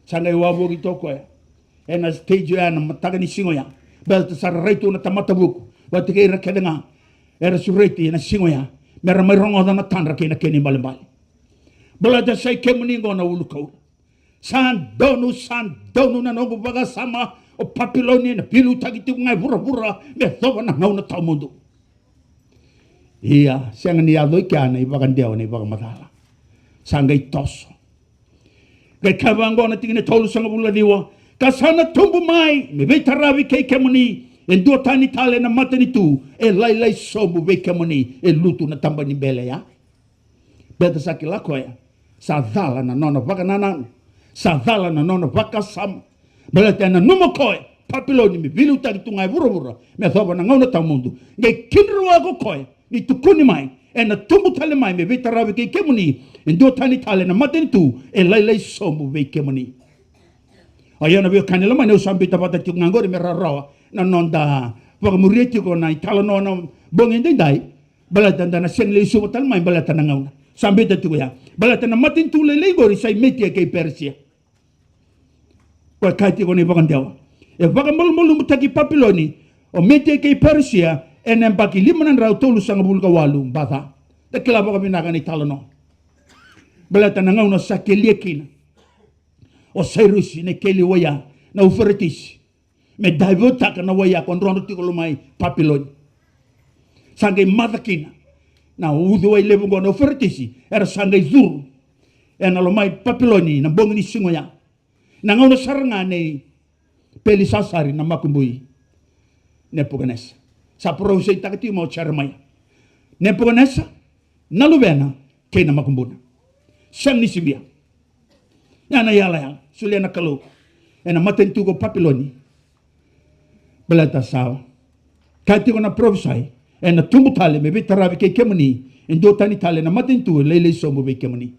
Sa qai wavoki toka o koya ena stage oya na mataka ni siga oya. Baleta sa ra rai tu na tamata vuku vata kei ira kece ga era sureti ena siga oya, me ra mai rogoca na tadra kei na kena ibalebale. Baleta sa i kemuni oqo na ulu koula. Sa donu, sa donu na noqu vakasama, o Papiloni ena veiliutaki tiko ga e vuravura me yacova na gauna tawamudu. Ia, sega ni yaco i kea na ivakadewa, na ivakamacala. Sa qai toso. Qai kaya vaqo na tikina e tolusagavulu ka ciwa, ka sa na tubu mai me veitaravi kei kemuni e dua tani tale na matanitu e lailai sobu vei kemuni, e lutu na taba ni bele ya. Baleta sa kila o koya, Sa cala na nona vakanananu. Sa cala na nona vakasama. Baleta e nanuma o koya Papiloni me veiliutaki tu ga e vuravura me yacova na gauna tawamudu. Qai kidroa o koya ni tukuni mai, ena tubu tale mai me veitaravi kei kemuni e dua tani tale na matanitu e lailai sobu vei kemuni. O ya na veiwekani lomani, au sa biuta vata tiko ga qori me rawarawa na noda vakamuria tiko na italanoa na bogi edaidai. Baleta da na sega ni lesuva tale mai baleta na gauna. Sa biuta tiko ya. Baleta na matanitu lailai qori sa i Metia kei Perisia. Koya e kaya tiko na ivakadewa, e vakamalumalumutaki Papiloni o Metia kei Perisia ena yabaki lima na drau tolusagavulu ka walu B.C. Da kila vakavinaka na italanoa. Baleta na gauna sa kelia kina o Sairusi na ikeli wai ya na Uferetisi, me daivotaka na wai ya ka drodro tiko loma i Papiloni. Sa qai maca kina na uciwai levu oqo na Uferetisi, era sa qai curu ena loma i Papiloni na bogi ni siga oya. Na gauna sara ga nei Pelisasari na makubui Nepukanesa. Sa parofisaitaka tiko mai o Jeremaia. Nepukanesa, na luvena, kei na makubuna. Sega ni sivia. Ya na yalayala solia na Kalou ena matanitu ko Papiloni. Baleta sa kaya tiko na parofisai, ena tubu tale me veitaravi kei kemuni e dua tani tale na matanitu e lailai sobu vei kemuni.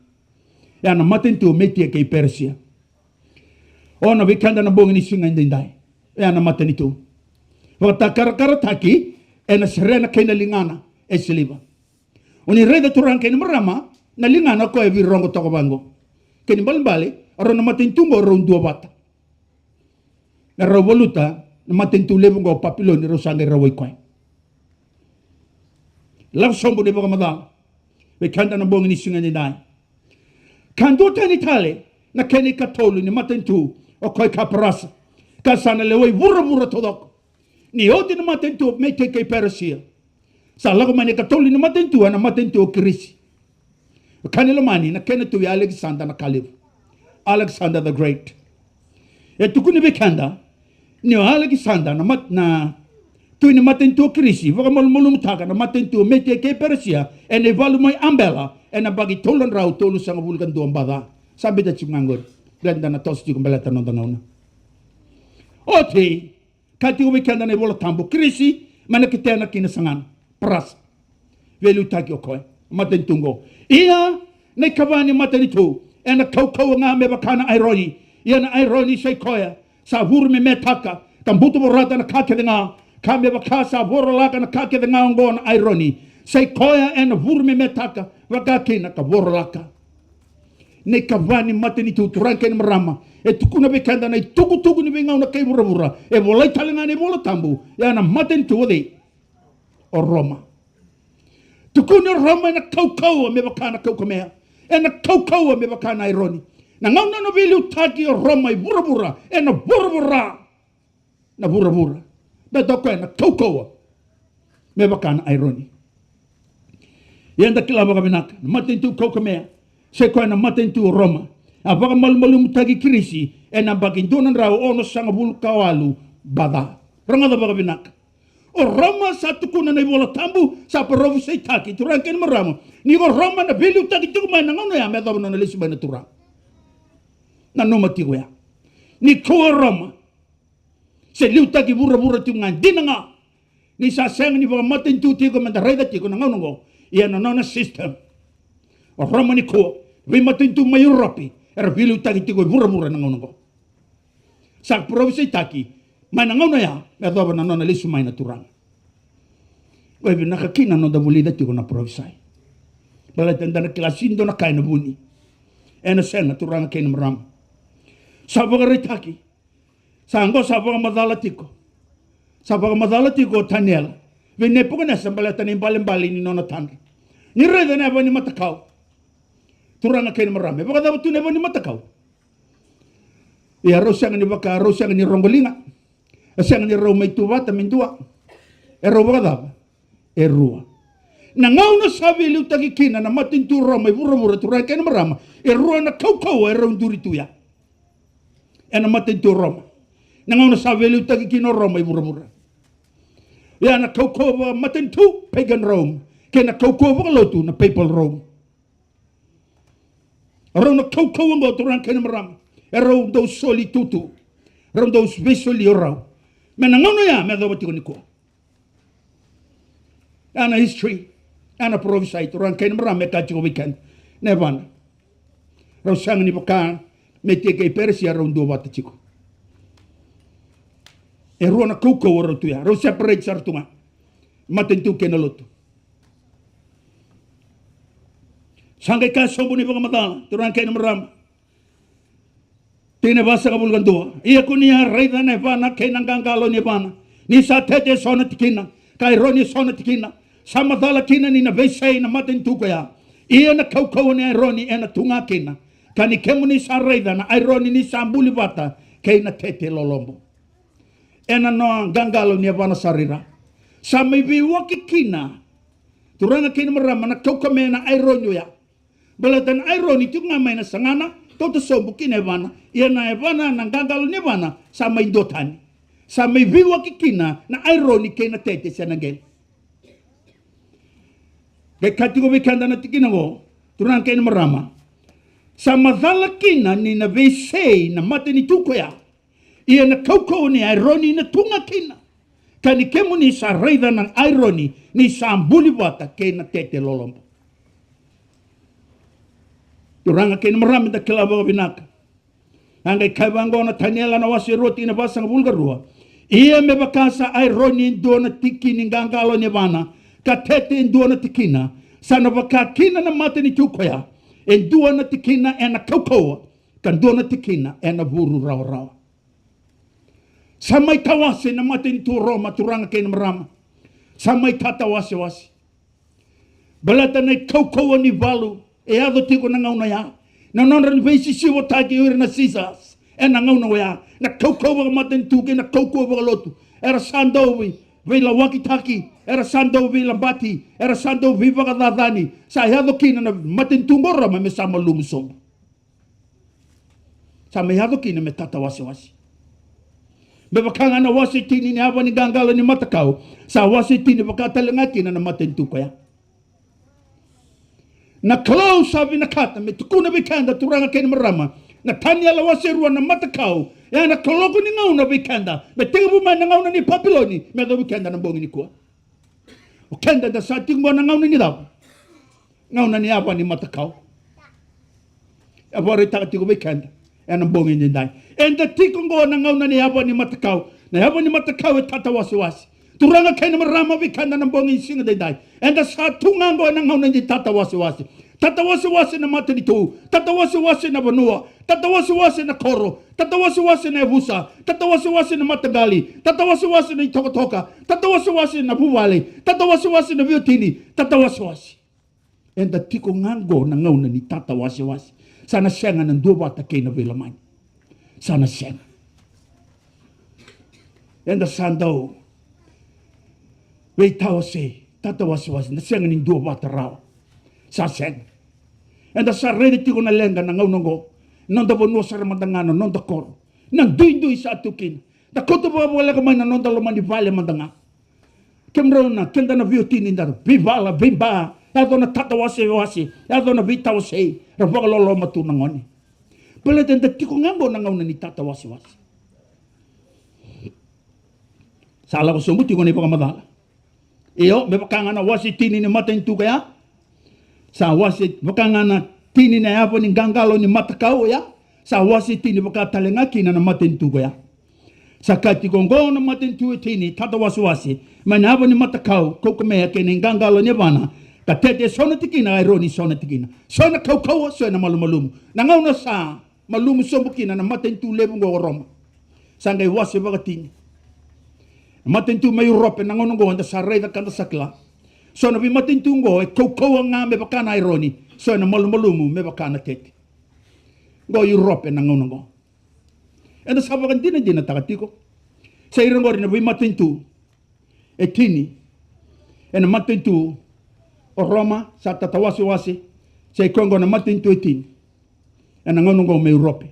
Ya na matanitu o Metia kei Perisia. O na vei keda na bogi ni siga edaidai, ya na matanitu vakatakarakarataki ena serena kei na ligana e siliva. O ni raica turaga kei na marama, na ligana o koya e veirogo toka vaqo. Kena ibalebale, o rau na matanitu oqo rau duavata. Na rau valuta na matanitu levu oqo o Papiloni, rau sa qai rawai koya. Lako sobu na ivakamacala vei keda na bogi ni siga edaidai. Ka dua tani tale na kena ikatolu ni matanitu, o koya ka parasa, ka sa na lewai vuravura taucoko. Ni oti na matanitu o Metia kei Perisia, sa lako mai na ikatolu ni matanitu, ena matanitu o Kirisi. Ka ni lomani, na kena tui o Alexander na ka levu. Alexander the Great. E tukuni vei keda ni o Alexander na mat-, na tui ni matanitu o Kirisi, vakamalumalumutaka na matanitu o Metia kei Perisia ena ivalu mai Abela, ena yabaki tolu na drau tolusagavulu ka dua B.C. Sa biuta tiko ga qori. Baleta da na toso tiko baleta na noda gauna. Oti, kaya tiko vei keda na iVola Tabu, Kirisi mai na ketena ki na sagana, parasa. Veiliutaki o koya, matanitu oqo. Ia na ikava ni matanitu, ena kaukauwa ga me vaka na aironi. Ia na aironi sa i koya sa vurumemetaka ka butuvorata na ka kece ga, ka me vaka sa vorolaka na ka kece ga oqo na aironi. Sa i koya ena vurumemetaka vaka kina ka vorolaka. Na ikava ni matanitu, turaga kei na marama, e tukuna vei keda na itukutuku ni veigauna kei vuravura. E volai tale ga na iVola Tabu, ya na matanitu o cei? O Roma. Tukuni o Roma ena kaukauwa me vaka na kaukamea, ena kaukauwa me vaka na aironi. Na gauna na veiliutaki o Roma i vuravura, ena vuravura, na vuravura, baleta o koya na kaukauwa me vaka na aironi. Ia da kila vakavinaka, na matanitu kaukamea, sa i koya na matanitu o Roma. A vakamalumalumutaki Kirisi ena yabaki dua na drau onosagavulu ka walu B.C. Rogoca vakavinaka. O Roma sa tukuna na iVola Tabu, sa parofisaitaki, turaga kei na marama, ni ko Roma na veiliutaki tiko mai na gauna ya me yacova na nona lesu mai na Turaga. Nanuma tiko ya. Nikua o Roma se liutaki vuravura tiko ga, dina ga ni sa sega ni vakamatanitu tiko me da raica tiko na gauna oqo. Ia na nona system. O Roma nikua, veimatanitu mai Europe, era veiliutaki tiko e vuravura na gauna oqo. Sa parofisaitaki mai na gauna ya me yacova na nona lesu mai na Turaga. Qo e vinaka kina na noda vulica tiko na parofisai. Baleta eda na kila sega ni dua na ka ena vuni. Ena sega, turaga kei na marama. Sa vakaraitaki. Sa qo sa vakamacala tiko. Sa vakamacala tiko o Taniela vei Nepukanesa baleta na ibalebale ni nona tadra. Ni raica na yava ni matakau, turaga kei na marama, e vakacava tu na yava ni matakau? Ia rau sega ni vaka, rau sega ni roqo liga. E sega ni rau mai tu vata me dua. E rau vakacava? E rua. Na gauna sa veiliutaki kina na matanitu Roma i vuravura, turaga kei na marama, e rua na kaukauwa e rau duri tu ya. Ena matanitu Roma, na gauna sa veiliutaki kina o Roma i vuravura. Ia na kaukauwa vakamatanitu, pagan Rome, kei na kaukauwa vakalotu, na papal Rome. Rau na kaukauwa oqo, turaga kei na marama, e rau dau soli tutu, rau dau veisoli o rau me na gauna ya me yacova tiko nikua. Ya na history, ya na parofisai, turaga kei na marama, e ka tiko vei keda. Nevana, rau sega ni vaka Metia kei Peresia, rau duavata tiko. E rua na kaukauwa rau tu ya, rau separate sara tu ga, matanitu kei na lotu. Sa qai kaya sobu na ivakamacala, turaga kei na marama, tikina e vasagavulu ka dua: Ia ko ni a raica na yavana kei na qaqalo ni yavana, ni sa tete e so na tikina, ka aironi e so na tikina, sa macala kina ni na veisei na matanitu ko ya. Ia na kaukauwa ni aironi ena tu ga kina, ka ni kemuni sa raica na aironi ni sa buli vata kei na tete lolobo. Ena nona qaqalo ni yavana sara i ra. Sa mai veiwaki kina, turaga kei na marama, na kaukamea na aironi oya. Baleta na aironi tiko ga mai na sagana, tauta sobu ki na yavana. Ia na yavana, na qaqalo ni yavana, sa mai duatani. Sa mai veiwaki kina na aironi kei na tete se na qele. Qai ka tiko vei keda na tikina oqo, turaga kei na marama, sa macala kina ni na veisei na matanitu ko ya. Ia na kaukauwa ni aironi na tu ga kina, ka ni kemuni sa raica na aironi ni sa buli vata kei na tete lolobo. Turaga kei na marama, da kila vakavinaka. A qai kaya vaqo na Taniela na wase rua, tikina vasagavulu ka rua: Ia me vaka sa aironi e dua na tiki ni qaqalo ni yavana, ka tete e dua na tikina, sa na vaka kina na matanitu ko ya, e dua na tikina ena kaukauwa, ka dua na tikina ena vuru rawarawa. Sa mai tawase na matanitu o Roma, turaga kei na marama. Sa mai tatawasewase. Baleta na ikaukauwa ni valu e yaco tiko na gauna ya, na nodra ni veisisivotaki o ira na Caesars ena gauna oya, na kaukauwa vakamatanitu kei na kaukauwa vakalotu. Era sa dau vei, veilawakitaki, era sa dau veilabati, era sa dau veivakacacani. Sa yaco kina na matanitu oqo o Roma me sa malumu sobu. Sa mai yaco kina me tatawasewase. Me vaka ga na wase tini ni yava ni qaqalo ni matakau, sa wase tini vaka tale ga kina na matanitu koya. Na Kalou sa vinakata me tukuna vei keda, turaga kei na marama, na Taniela wase rua, na matakau, ya na kaloko ni gauna vei keda, me tekivu mai na gauna ni Papiloni me yacovi keda na bogi nikua. O keda da sa tiko qo na gauna ni cava? Gauna ni yava ni matakau. E vakaraitaka tiko vei keda ena bogi edaidai. Eda tiko qo na gauna ni yava ni matakau. Na yava ni matakau e tatawasewase. Turaga kei na marama, vei keda na bogi ni siga edaidai, eda sa tu ga qo ena gauna ni tatawasewase. Tatawasewase na matanitu, tatawasewase na vanua, tatawasewase na koro, tatawasewase na yavusa, tatawasewase na mataqali, tatawasewase na itokatoka, tatawasewase na vuvale, tatawasewase na veiwatini, tatawasewase. Eda tiko ga qo na gauna ni tatawasewase. Sa na sega na duavata kei na veilomani. Sa na sega. Eda sa dau veitawasei, tatawasewase, na sega ni duavata rawa. Sa sega. Eda sa raica tiko na leqa na gauna oqo. Noda vanua sara mada ga, na noda koro, na duidui sa tu kina. Da kauta vakavoleka mai na noda loma ni vale mada ga. Kemudrau na, keda na veiwatini, da veivala, veiba. Yaco na tatawasewase, yaco na veitawasei, ra vakaloloma tu na gone. Baleta eda tiko ga qo na gauna ni tatawasewase. Sa lako sobu tiko na ivakamacala. Io, me vaka ga na wase tini ni matanitu koya. Sa wase, vaka ga na tini na yava ni qaqalo ni matakau oya. Sa wase tini vaka tale ga kina na matanitu koya. Sa ka tiko qo na matanitu e tini, tatawasewase mai na yava ni matakau, kaukamea kei na iqaqalo ni yavana, ka tete e so na tikina, aironi e so na tikina. So ena kaukauwa, so ena malumalumu. Na gauna sa malumu sobu kina na matanitu levu qo o Roma. Sa qai wase vakatini. Na matanitu mai Urope na gauna oqo eda sa raica ka da sa kila. So na veimatanitu oqo e kaukauwa ga me vaka na aironi, so ena malumalumu me vaka na tete. Qo Urope na gauna oqo. Eda sa vakadinadinataka tiko. Sa ira oqori na veimatanitu e tini. Ena matanitu o Roma sa tatawasewase, sa i koya oqo na matanitu e tini ena gauna oqo mai Urope.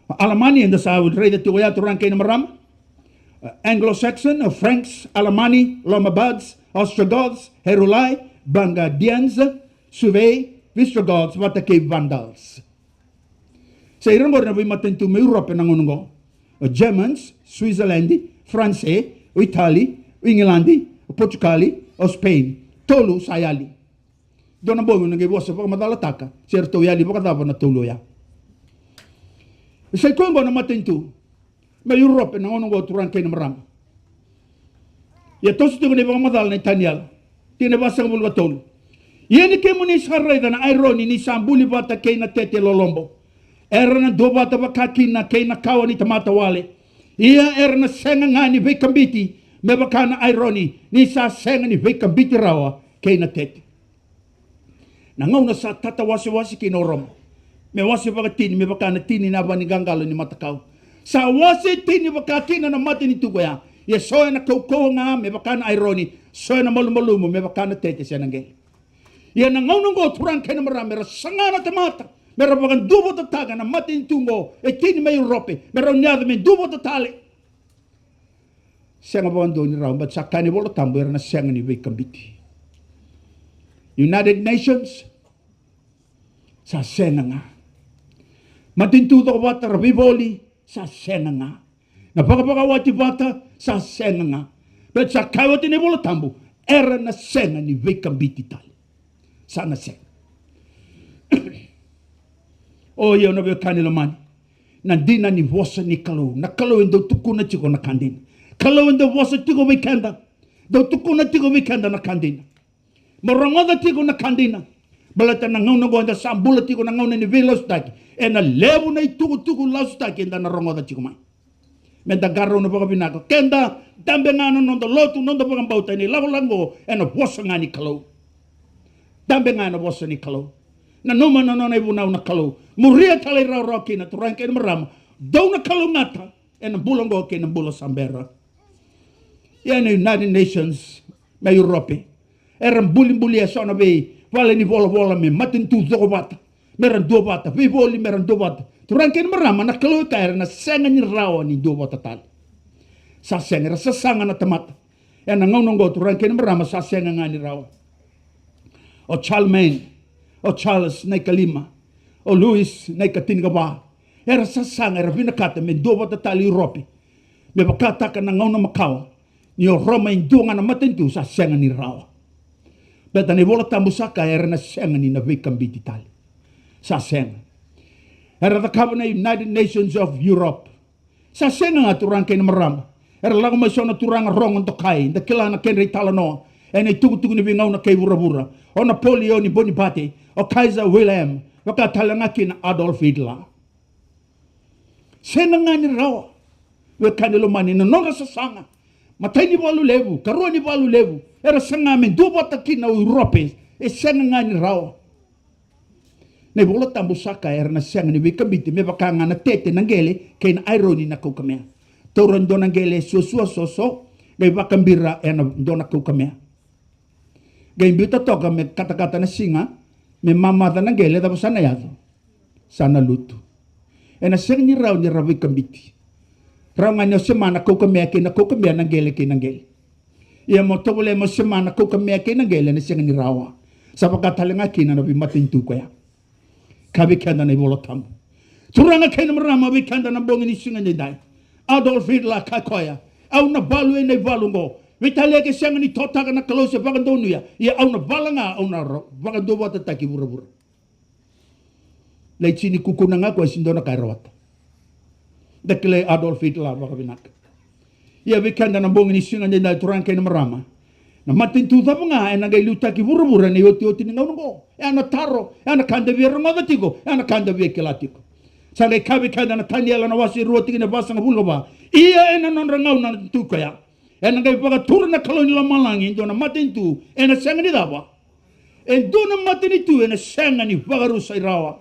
O Alamani, eda sa raica tiko oya, turaga kei na marama. Anglo-Saxon, o Franks, Alamani, Longobards, Ostrogoths, Heruli, Burgundians, Suevi, Visigoths vata kei Vandals. Sa ira oqori na veimatanitu mai Europe na gauna oqo. O Germans, Switzerland, France, o Italy, o England, o Portugal, o Spain. Tolu sa yali. Dua na bogi na qai vosa vakamacalataka se ratou yali vakacava na tolu oya. Sa i koya oqo na matanitu mai Europe na gauna oqo, turaga kei na marama. Ia toso tiko na ivakamacala nei Taniela, tikina e vasagavulu ka tolu. Ia ni kemuni sa raica na aironi ni sa buli vata kei na tete lolobo, era na duavata vaka kina kei na kawa ni tamata wale. Ia era na sega ga ni veikabiti me vaka na aironi ni sa sega ni veikabiti rawa kei na tete. Na gauna sa tatawasewase kina o Roma me wase vakatini me vaka na tini na yava ni qaqalo ni matakau, sa wase tini vaka kina na matanitu koya. Ia so ena kaukauwa ga me vaka na aironi, so ena malumalumu me vaka na tete se na qele. Ia na gauna oqo, turaga kei na marama, era saga na tamata me ra vakaduavatataka na matanitu oqo e tini mai Europe, me rau ni yaco me duavata tale. Sega vakadua ni rawa, baleta sa kaya na iVola Tabu era na sega ni veikabiti. United Nations, sa sega ga. Matanitu cokovata ra veivoli, sa sega ga. Na vakavakawati vata, sa sega ga. Baleta sa kaya oti na iVola Tabu era na sega ni veikabiti tale. Sa na sega. O, ia na veiwekani lomani, na dina ni vosa ni Kalou. Na Kalou e dau tukuna tiko na ka dina. Kalou e dau vosa tiko vei keda. Dau tukuna tiko vei keda na ka dina. Mo rogoca tiko na ka dina. Baleta na gauna oqo eda sa bula tiko na gauna ni veilasutaki. Ena levu na itukutuku lasutaki eda na rogoca tiko mai. Meda qarauna vakavinaka. Keda, dabe ga na noda lotu, noda vakabauta, ena ilakolako oqo ena vosa ga ni Kalou. Dabe ga ena vosa ni Kalou. Nanuma na nona ivunau na Kalou. Muria tale i rawarawa kina, turaga kei na marama. Dou na kalougata ena bula oqo kei na bula sa bera. Ia na United Nations mai Europe, era bulibulia eso na veivale ni volavola me matanitu cokovata, me ra duavata, veivoli me ra duavata. Turaga kei na marama, na Kalou e kaya era na sega ni rawa ni duavata tale. Sa sega, era sasaga na tamata. Ena gauna oqo, turaga kei na marama, sa sega ga ni rawa. O Charlemagne, o Charles na ikalima, o Louis na ikatinikava, era sasaga, era vinakata me duavata tale i Europe, me vakataka na gauna makawa ni o Roma e dua ga na matanitu. Sa sega ni rawa. Baleta na iVola Tabu sa kaya era na sega ni na veikabiti tale. Sa sega. Era cakava na United Nations of Europe. Sa sega ga, turaga kei na marama. Era lako mai so na turaga rogo dokai, da kila na kedra italanoa ena itukutuku ni veigauna kei vuravura. O Napoleoni Bonaparte, o Kaiser Wilhelm, vaka tale ga kina Adolf Hitler. Sega ga ni rawa. Wekani lomani, na nodra sasaga, matai ni valu levu, karua ni valu levu, era saga me duavata kina o Europe, e sega ga ni rawa. Na iVola Tabu sa kaya era na sega ni veikabiti me vaka ga na tete, na qele kei na aironi, na kaukamea. Taura dua na qele suasua soso, qai vakabira ena dua na kaukamea. Qai biuta toka me katakata na siga, me mamaca na qele, cava sa na yaco? Sa na lutu. Ena sega ni rawa ni ra veikabiti. Rawa ga ni o sema na kaukamea kei na kaukamea, na qele kei na qele. Ia mo tovolea mo sema na kaukamea kei na qele, ena sega ni rawa. Sa vaka tale ga kina na veimatanitu koya. Ka vei keda na iVola Tabu. Turaga kei na marama, vei keda na bogi ni siga edaidai. Adolf Hitler kaya koya, au na valu ena ivalu oqo. Veitalia ke sega ni totaka na Kalou se vakadonuya, ia au na vala ga, au na ra-, vakaduavatataki vuravura. Lai tini kukuna ga koya, se dua na ka e rawata. Da kilai Adolf Hitler vakavinaka. Ia vei keda na bogi ni siga edaidai, turaga kei na marama, na matanitu cava ga ena qai liutaki vuravura ena iotioti ni gauna oqo? E a na taro, e a na ka da via rogoca tiko, e a na ka da via kila tiko. Sa qai kaya vei keda na Taniela na wase e rua, tikina e vasagavulu ka va. Ia ena nodra gauna na tui koya, ena qai vakatura na Kalou ni lomalagi e dua na matanitu ena sega ni cava? E dua na matanitu ena sega ni vakarusai rawa.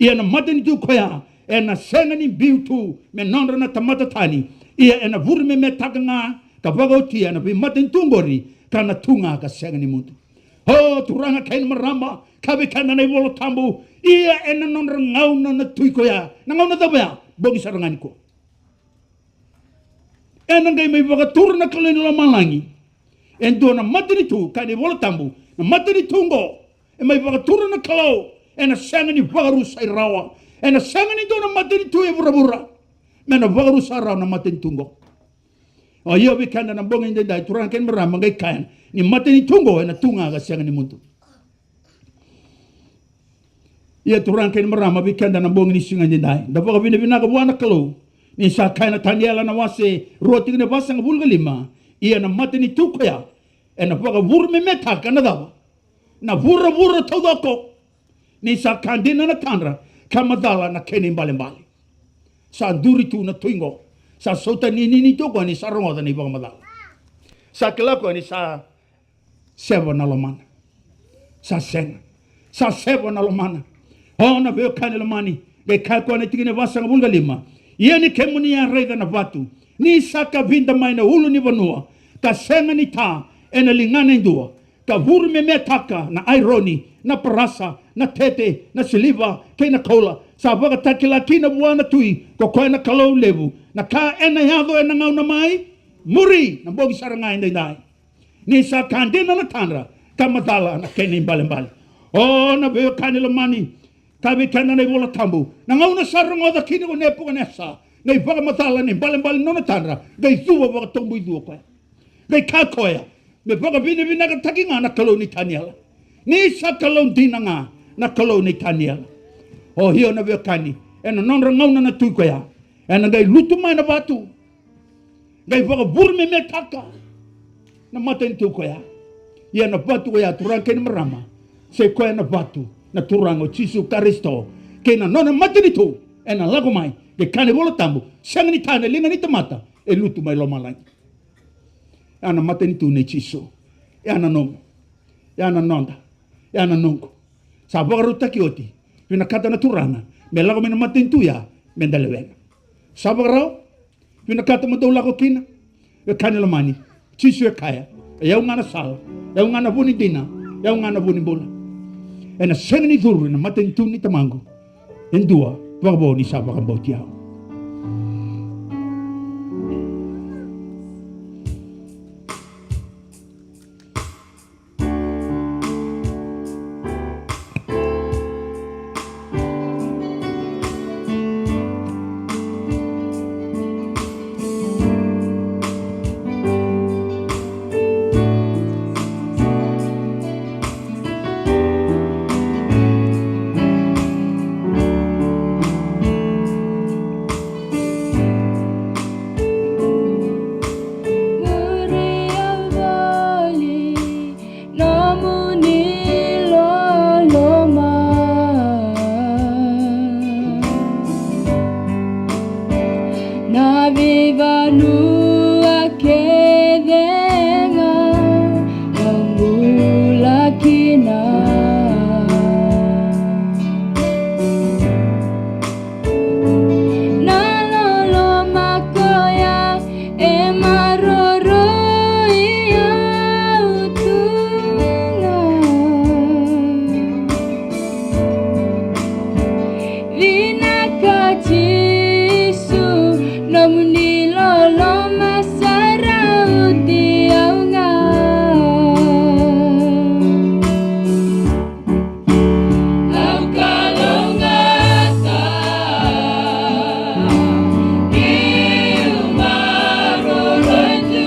Ia na matanitu koya ena sega ni biu tu me nodra na tamata tani. Ia ena vurimemetaka ga ka vakaotia na veimatanitu oqori, ka na tu ga ka sega ni mudu. O turaga kei na marama, ka vei keda na iVola Tabu, ia ena nodra gauna na tui koya. Na gauna cava ya? Bogi sara ga nikua. Ena qai mai vakatura na Kalou ni lomalagi e dua na matanitu, kaya na iVola Tabu, na matanitu oqo E mai vakatura na Kalou, ena sega ni vakarusa rawa. Ena sega ni dua na matanitu e vuravura me na vakarusa rawa na matanitu oqo. O io, vei keda na bogi edaidai, turaga kei na marama, qai kaya ni matanitu oqo ena tu ga ka sega ni mudu. Ia turaga kei na marama, vei keda na bogi ni siga edaidai, da vakavinavinaka vua na Kalou ni sa kaya na Taniela na wase rua tikina e vasagavulu ka lima, ia na matanitu koya ena vakavurumemetaka na cava? Na vuravura taucoko. Ni sa ka dina na tadra ka macala na kena ibalebale. Sa duri tu na tui qo. Sa sautaninini tu o koya ni sa rogoca na ivakamacala. Sa kila o koya ni sa seva na lomana. Sa sega. Sa seva na lomana. O na veiwekani lomani, qai kaya o koya na tikina e vasagavulu ka lima, ia ni kemuni a raica na vatu ni sa kavida mai na ulu ni vanua, ka sega ni ta ena ligana e dua, ka vurumemetaka na aironi, na parasa, na tete, na siliva kei na koula, sa vakatakila kina vua na tui ko koya na Kalou levu, na ka ena yaco ena gauna mai muri, na bogi sara ga edaidai. Ni sa ka dina na tadra ka macala na kena ibalebale. O na veiwekani lomani, ka vei keda na iVola Tabu, na gauna sa rogoca kina ko Nepukanesa na ivakamacala, na ibalebale ni nona tadra, qai cuva vakatobu i cu o koya. Qai kaya o koya, me vakavinavinakataki ga na Kalou nei Taniela. Ni sa Kalou dina ga na Kalou nei Taniela. O io na veiwekani, ena nodra gauna na tui koya, ena qai lutu mai na vatu, qai vakavurumemetaka na matanitu koya. Ia na vatu koya, turaga kei na marama, se koya na vatu na Turaga o Jisu Karisito kei na nona matanitu ena lako mai. Qai kaya na iVola Tabu, sega ni ta ena liga ni tamata, e lutu mai lomalagi. Ya na matanitu nei Jisu. Ya na nomu. Ya na noda. Ya na noqu. Sa vakarautaki oti. Vinakata na Turaga me lako mai na matanitu ya, me da lewena. Sa vakarau? Vinakata mo dau lako kina? Veiwekani lomani, Jisu e kaya, o yau ga na sala, o yau ga na vu ni dina, o yau ga na vu ni bula. Ena sega ni curu ena matanitu ni Tamaqu e dua vakavo ni sa vakabauti au. Muri au voli nomuni loloma. Na veivanua kece ga au bula kina. Na loloma koya e maroroi au tu ga. Vinaka Jisu, nomuni loloma sa rauti au ga. Au kalougata, niu maroroi tu.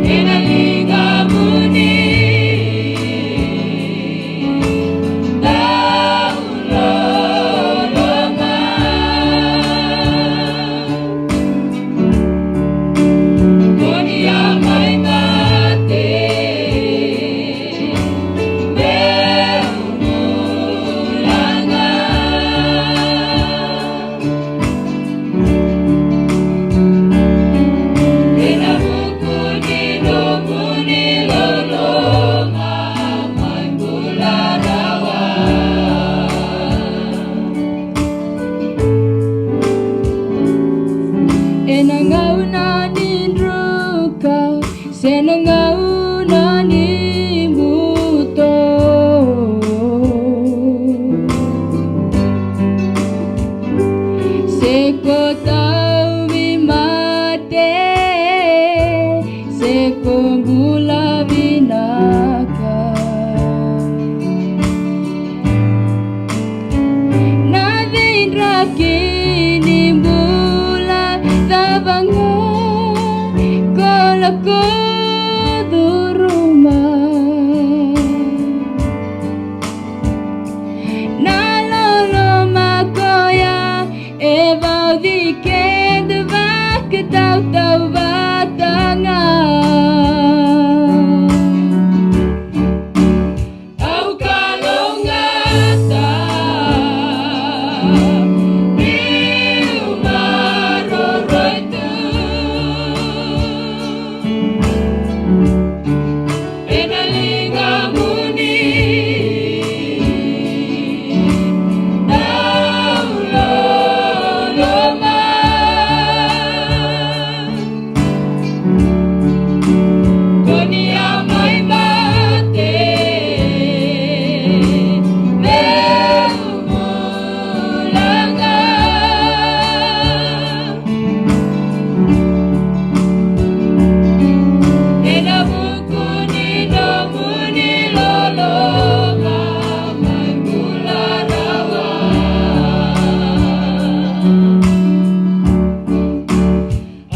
Ena ligamuni dau loloma. Ena gauna ni druka se na gauna ni buto, se ko tauvimate, se Ko bula vinaka. Na veidraki ni bula cava ga ko lako curuma. Na loloma koya e vauci keda vakatautauvata ga. Au kalougata meu maroroi tu. Ena ligamuni dau loloma. Ko ni a mai mate meu bula ga. Ena vuku ni nomuni loloma mai bula rawa.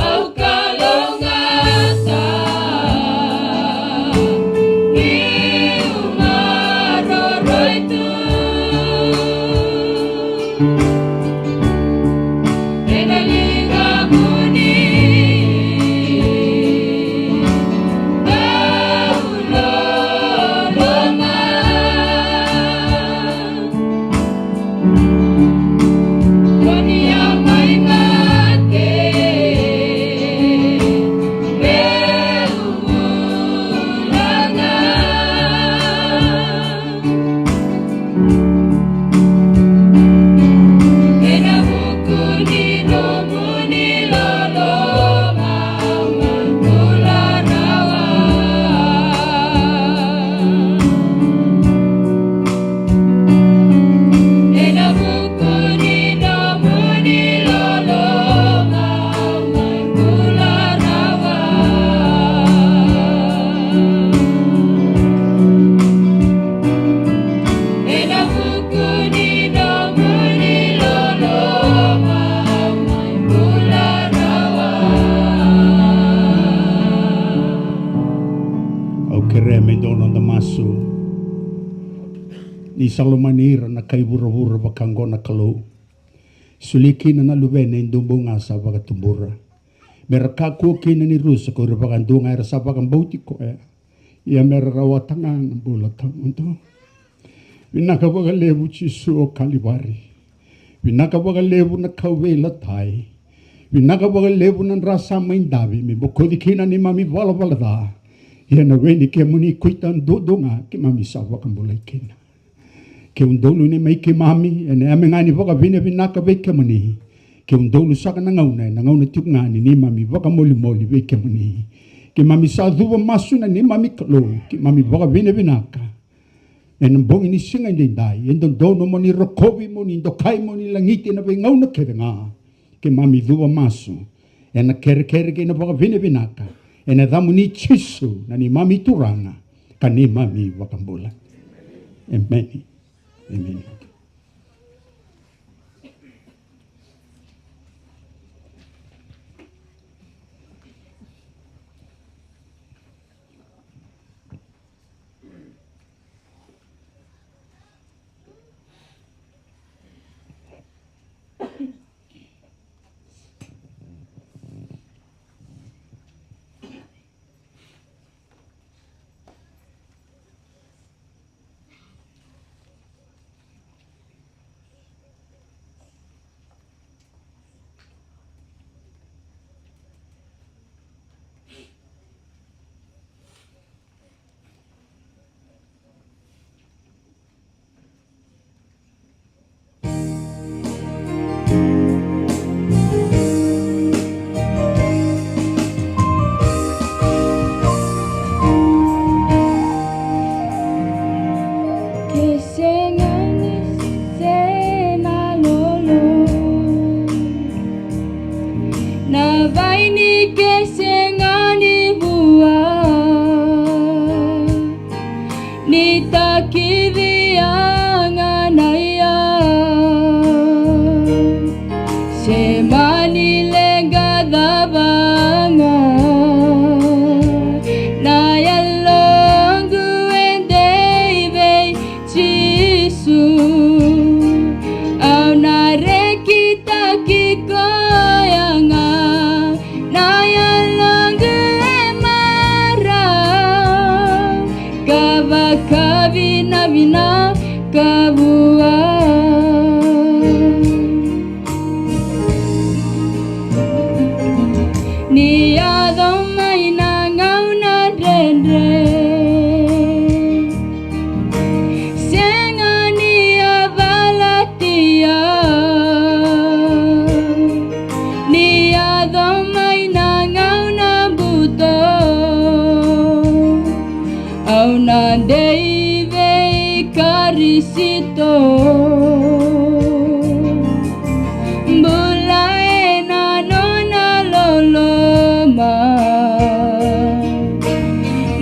Au kalougata niu maroroi tu. Ena ligamuni dau loloma. Ko ni a mai mate meu bula ga. Ena vuku ni nomuni loloma mai bula rawa. Ena vuku ni nomuni loloma mai bula rawa. Ena vuku ni nomuni loloma mai bula rawa. Au kerea me dua noda masu. Ni sa lomani ira na kai vuravura vaka oqo na Kalou. Soli kina na Luvena e duabau ga sa vakatubura. Me ra kakua kina ni rusa ko ira vakadua ga era sa vakabauti koya. Ia me ra rawata ga na bula tawamudu. Vinaka vakalevu Jisu o Kalivari. Vinaka vakalevu na kauveilatai. Vinaka vakalevu na dra sa mai davi me bokoci kina neimami valavala ca. Ia na we ni kemuni kuita duadua ga keimami sa vakabulai kina. Ke udolu ni mai keimami ena yame ga ni vakavinavinaka vei kemuni. Ke udolu saka na gauna ena gauna tiko ga ni neimami vakamolimoli vei kemuni. Keimami sa cuva masu na neimami Kalou, keimami vakavinavinaka. Ena bogi ni siga edaidai e dodonu mo ni rokovi, mo ni dokai, mo ni lagiti ena veigauna kece ga. Keimami cuva masu ena kerekere kei na vakavinavinaka ena yacamuni Jisu na neimami Turaga ka neimami Vakabula. Emeni. Emeni. ka vua. Ni yaco mai na gauna dredre, sega ni a valati au. Ni yaco mai na gauna buto, au na dei vei Karisito. Bula ena nona loloma,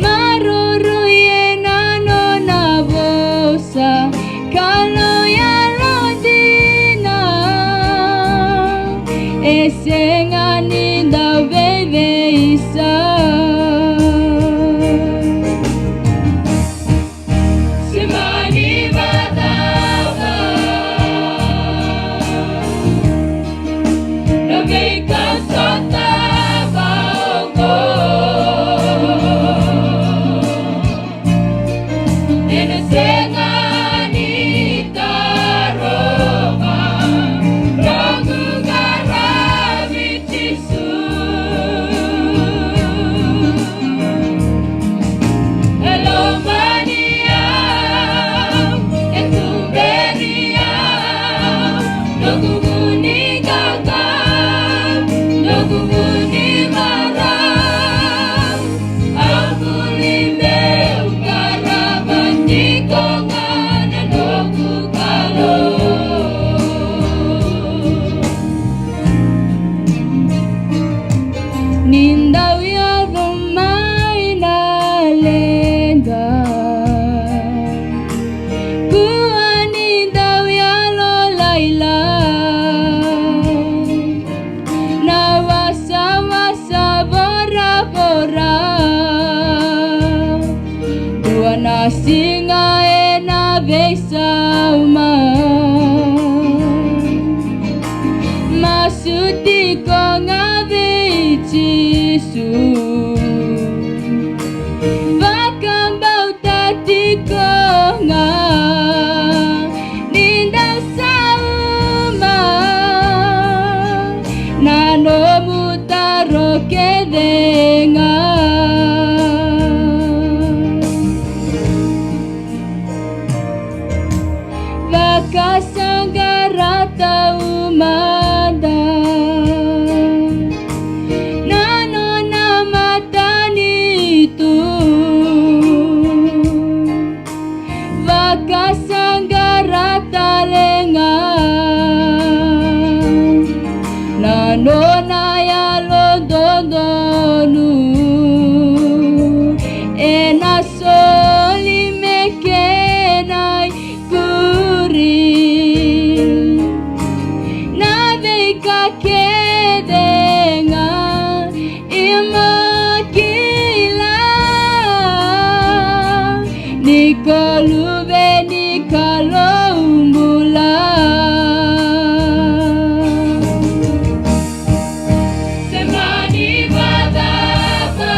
maroroi ena nona vosa, Kalou yalodina, e sega ni dau veiveisau. Se mani vakacava na veika sotava oqo, ena sega ni tarova noqu qaravi Jisu. E lomani au, e tuberi au, noqu vu ni qaqa, noqu vu ni marau. Au vuli meu qarava tiko ga na noqu Kalou. Ni dau yaco mai na leqa, kua ni dau yalolailai, na wasawasa voravora, dua na siga ena veisauma. Masu tiko ga vei Jisu, vakabauta tiko ga ni dau sauma na nomu taro kece ga. Vakasaqara taumada na nona matanitu. Vakasaqara tale ga na nona yalododonu. Ena soli me kena ikuri na veika kece ga. Ia mo kila ni ko luve ni Kalou bula. Se mani vakacava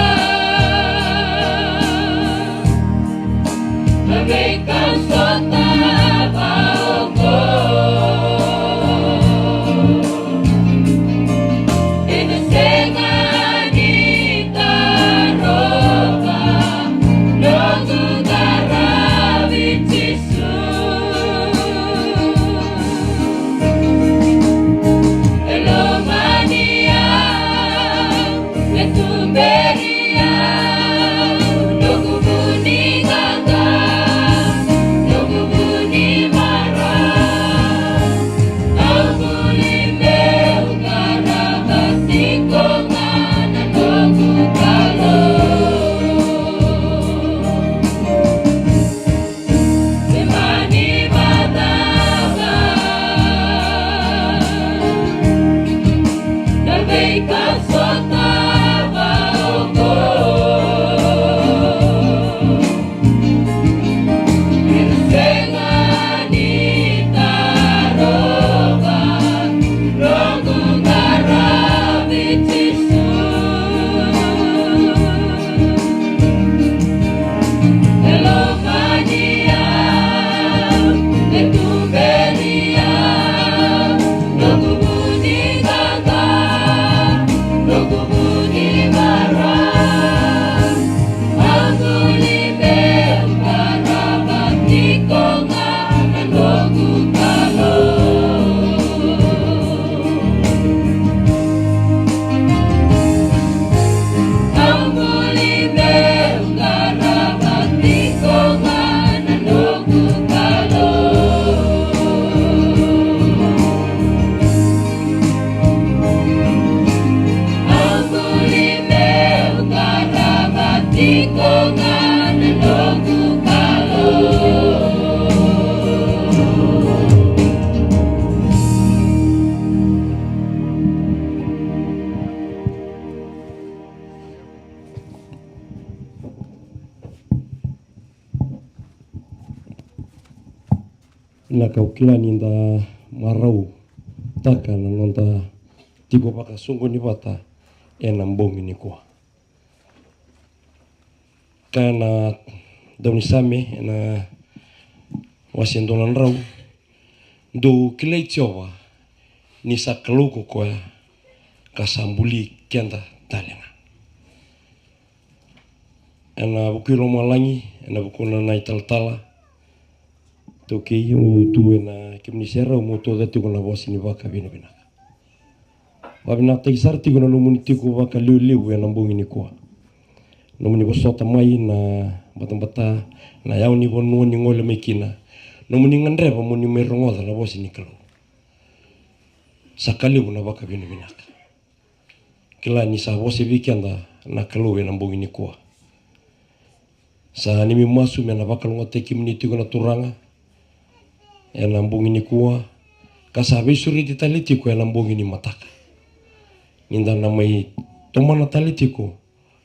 na veika sotava oqo, ena sega ni tarova noqu qaravi Na ka au kila ni da marautaka na noda tiko vakasoqoni vata ena bogi nikua. Ka na daunisame ena wase dua na drau, dou kilai Jiova ni sa Kalou ko koya, ka sa buli keda tale ga. Ena vuku i lomalagi, ena vuku na nai talatala, taukei, au tu ena kemuni serau, meu tauca tiko na vosa ni vakavinavinaka. Vavinakataki sara tiko na nomuni tiko vakalevulevu ena bogi nikua. Nomuni vosota mai na batabata, na yawa ni vanua ni gole mai kina. Nomuni gadreva mo ni mai rogoca na vosa ni Kalou. Sa ka levu na vakavinavinaka. Kila ni sa vosa vei keda na Kalou ena bogi nikua. Sa neimami masu me na vakalougatataki kemuni tiko na Turaga ena bogi nikua, ka sa veisureti tale tiko ena bogi ni mataka, ni da na mai tomana tale tiko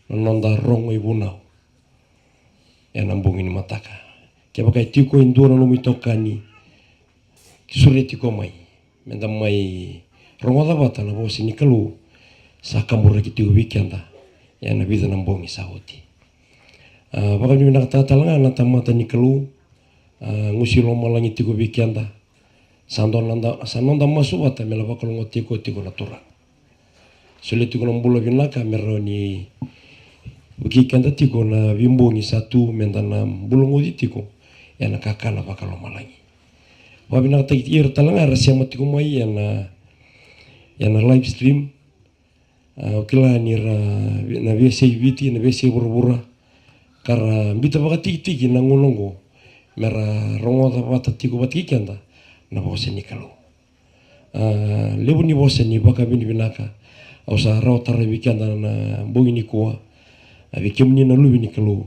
na noda rogo ivunau ena bogi ni mataka. Kevaka e tiko e dua na nomu itokani, sureti koya mai, me da mai rogoca vata na vosa ni Kalou sa kaburaki tiko vei keda ena vica na bogi sa oti. A, vakavinavinakataka tale ga na tamata ni Kalou, a, gusu i lomalagi tiko vei keda. Sa noda, sa noda masu vata me na vakalougatataki koya tiko na Turaga. Solia tiko na bula vinaka me rawa ni vukei keda tiko na veibogi sa tu, me da na bula goci tiko ena kakana vakalomalagi. Vavinakataki ira tale ga era sema tiko mai ena, ena live stream. A, au kila ni ra, na veiyasai Viti, na veiyasai vuravura, ka ra biuta vakatikitiki na gauna oqo me ra rogoca vata tiko vata kei keda na vosa ni Kalou. A, levu ni vosa ni vakavinavinaka au sa rawa tara vei keda na bogi nikua. A, vei kemuni na luve ni Kalou,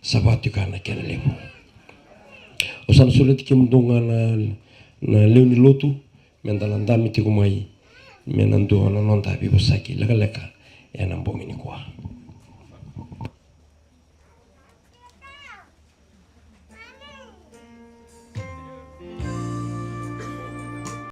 sa vaka tiko ya na kena levu. Au sa na sureti kemudou ga na, na lewe ni lotu, me da na dami tiko mai me na dua na noda veivosaki lekaleka ena bogi nikua.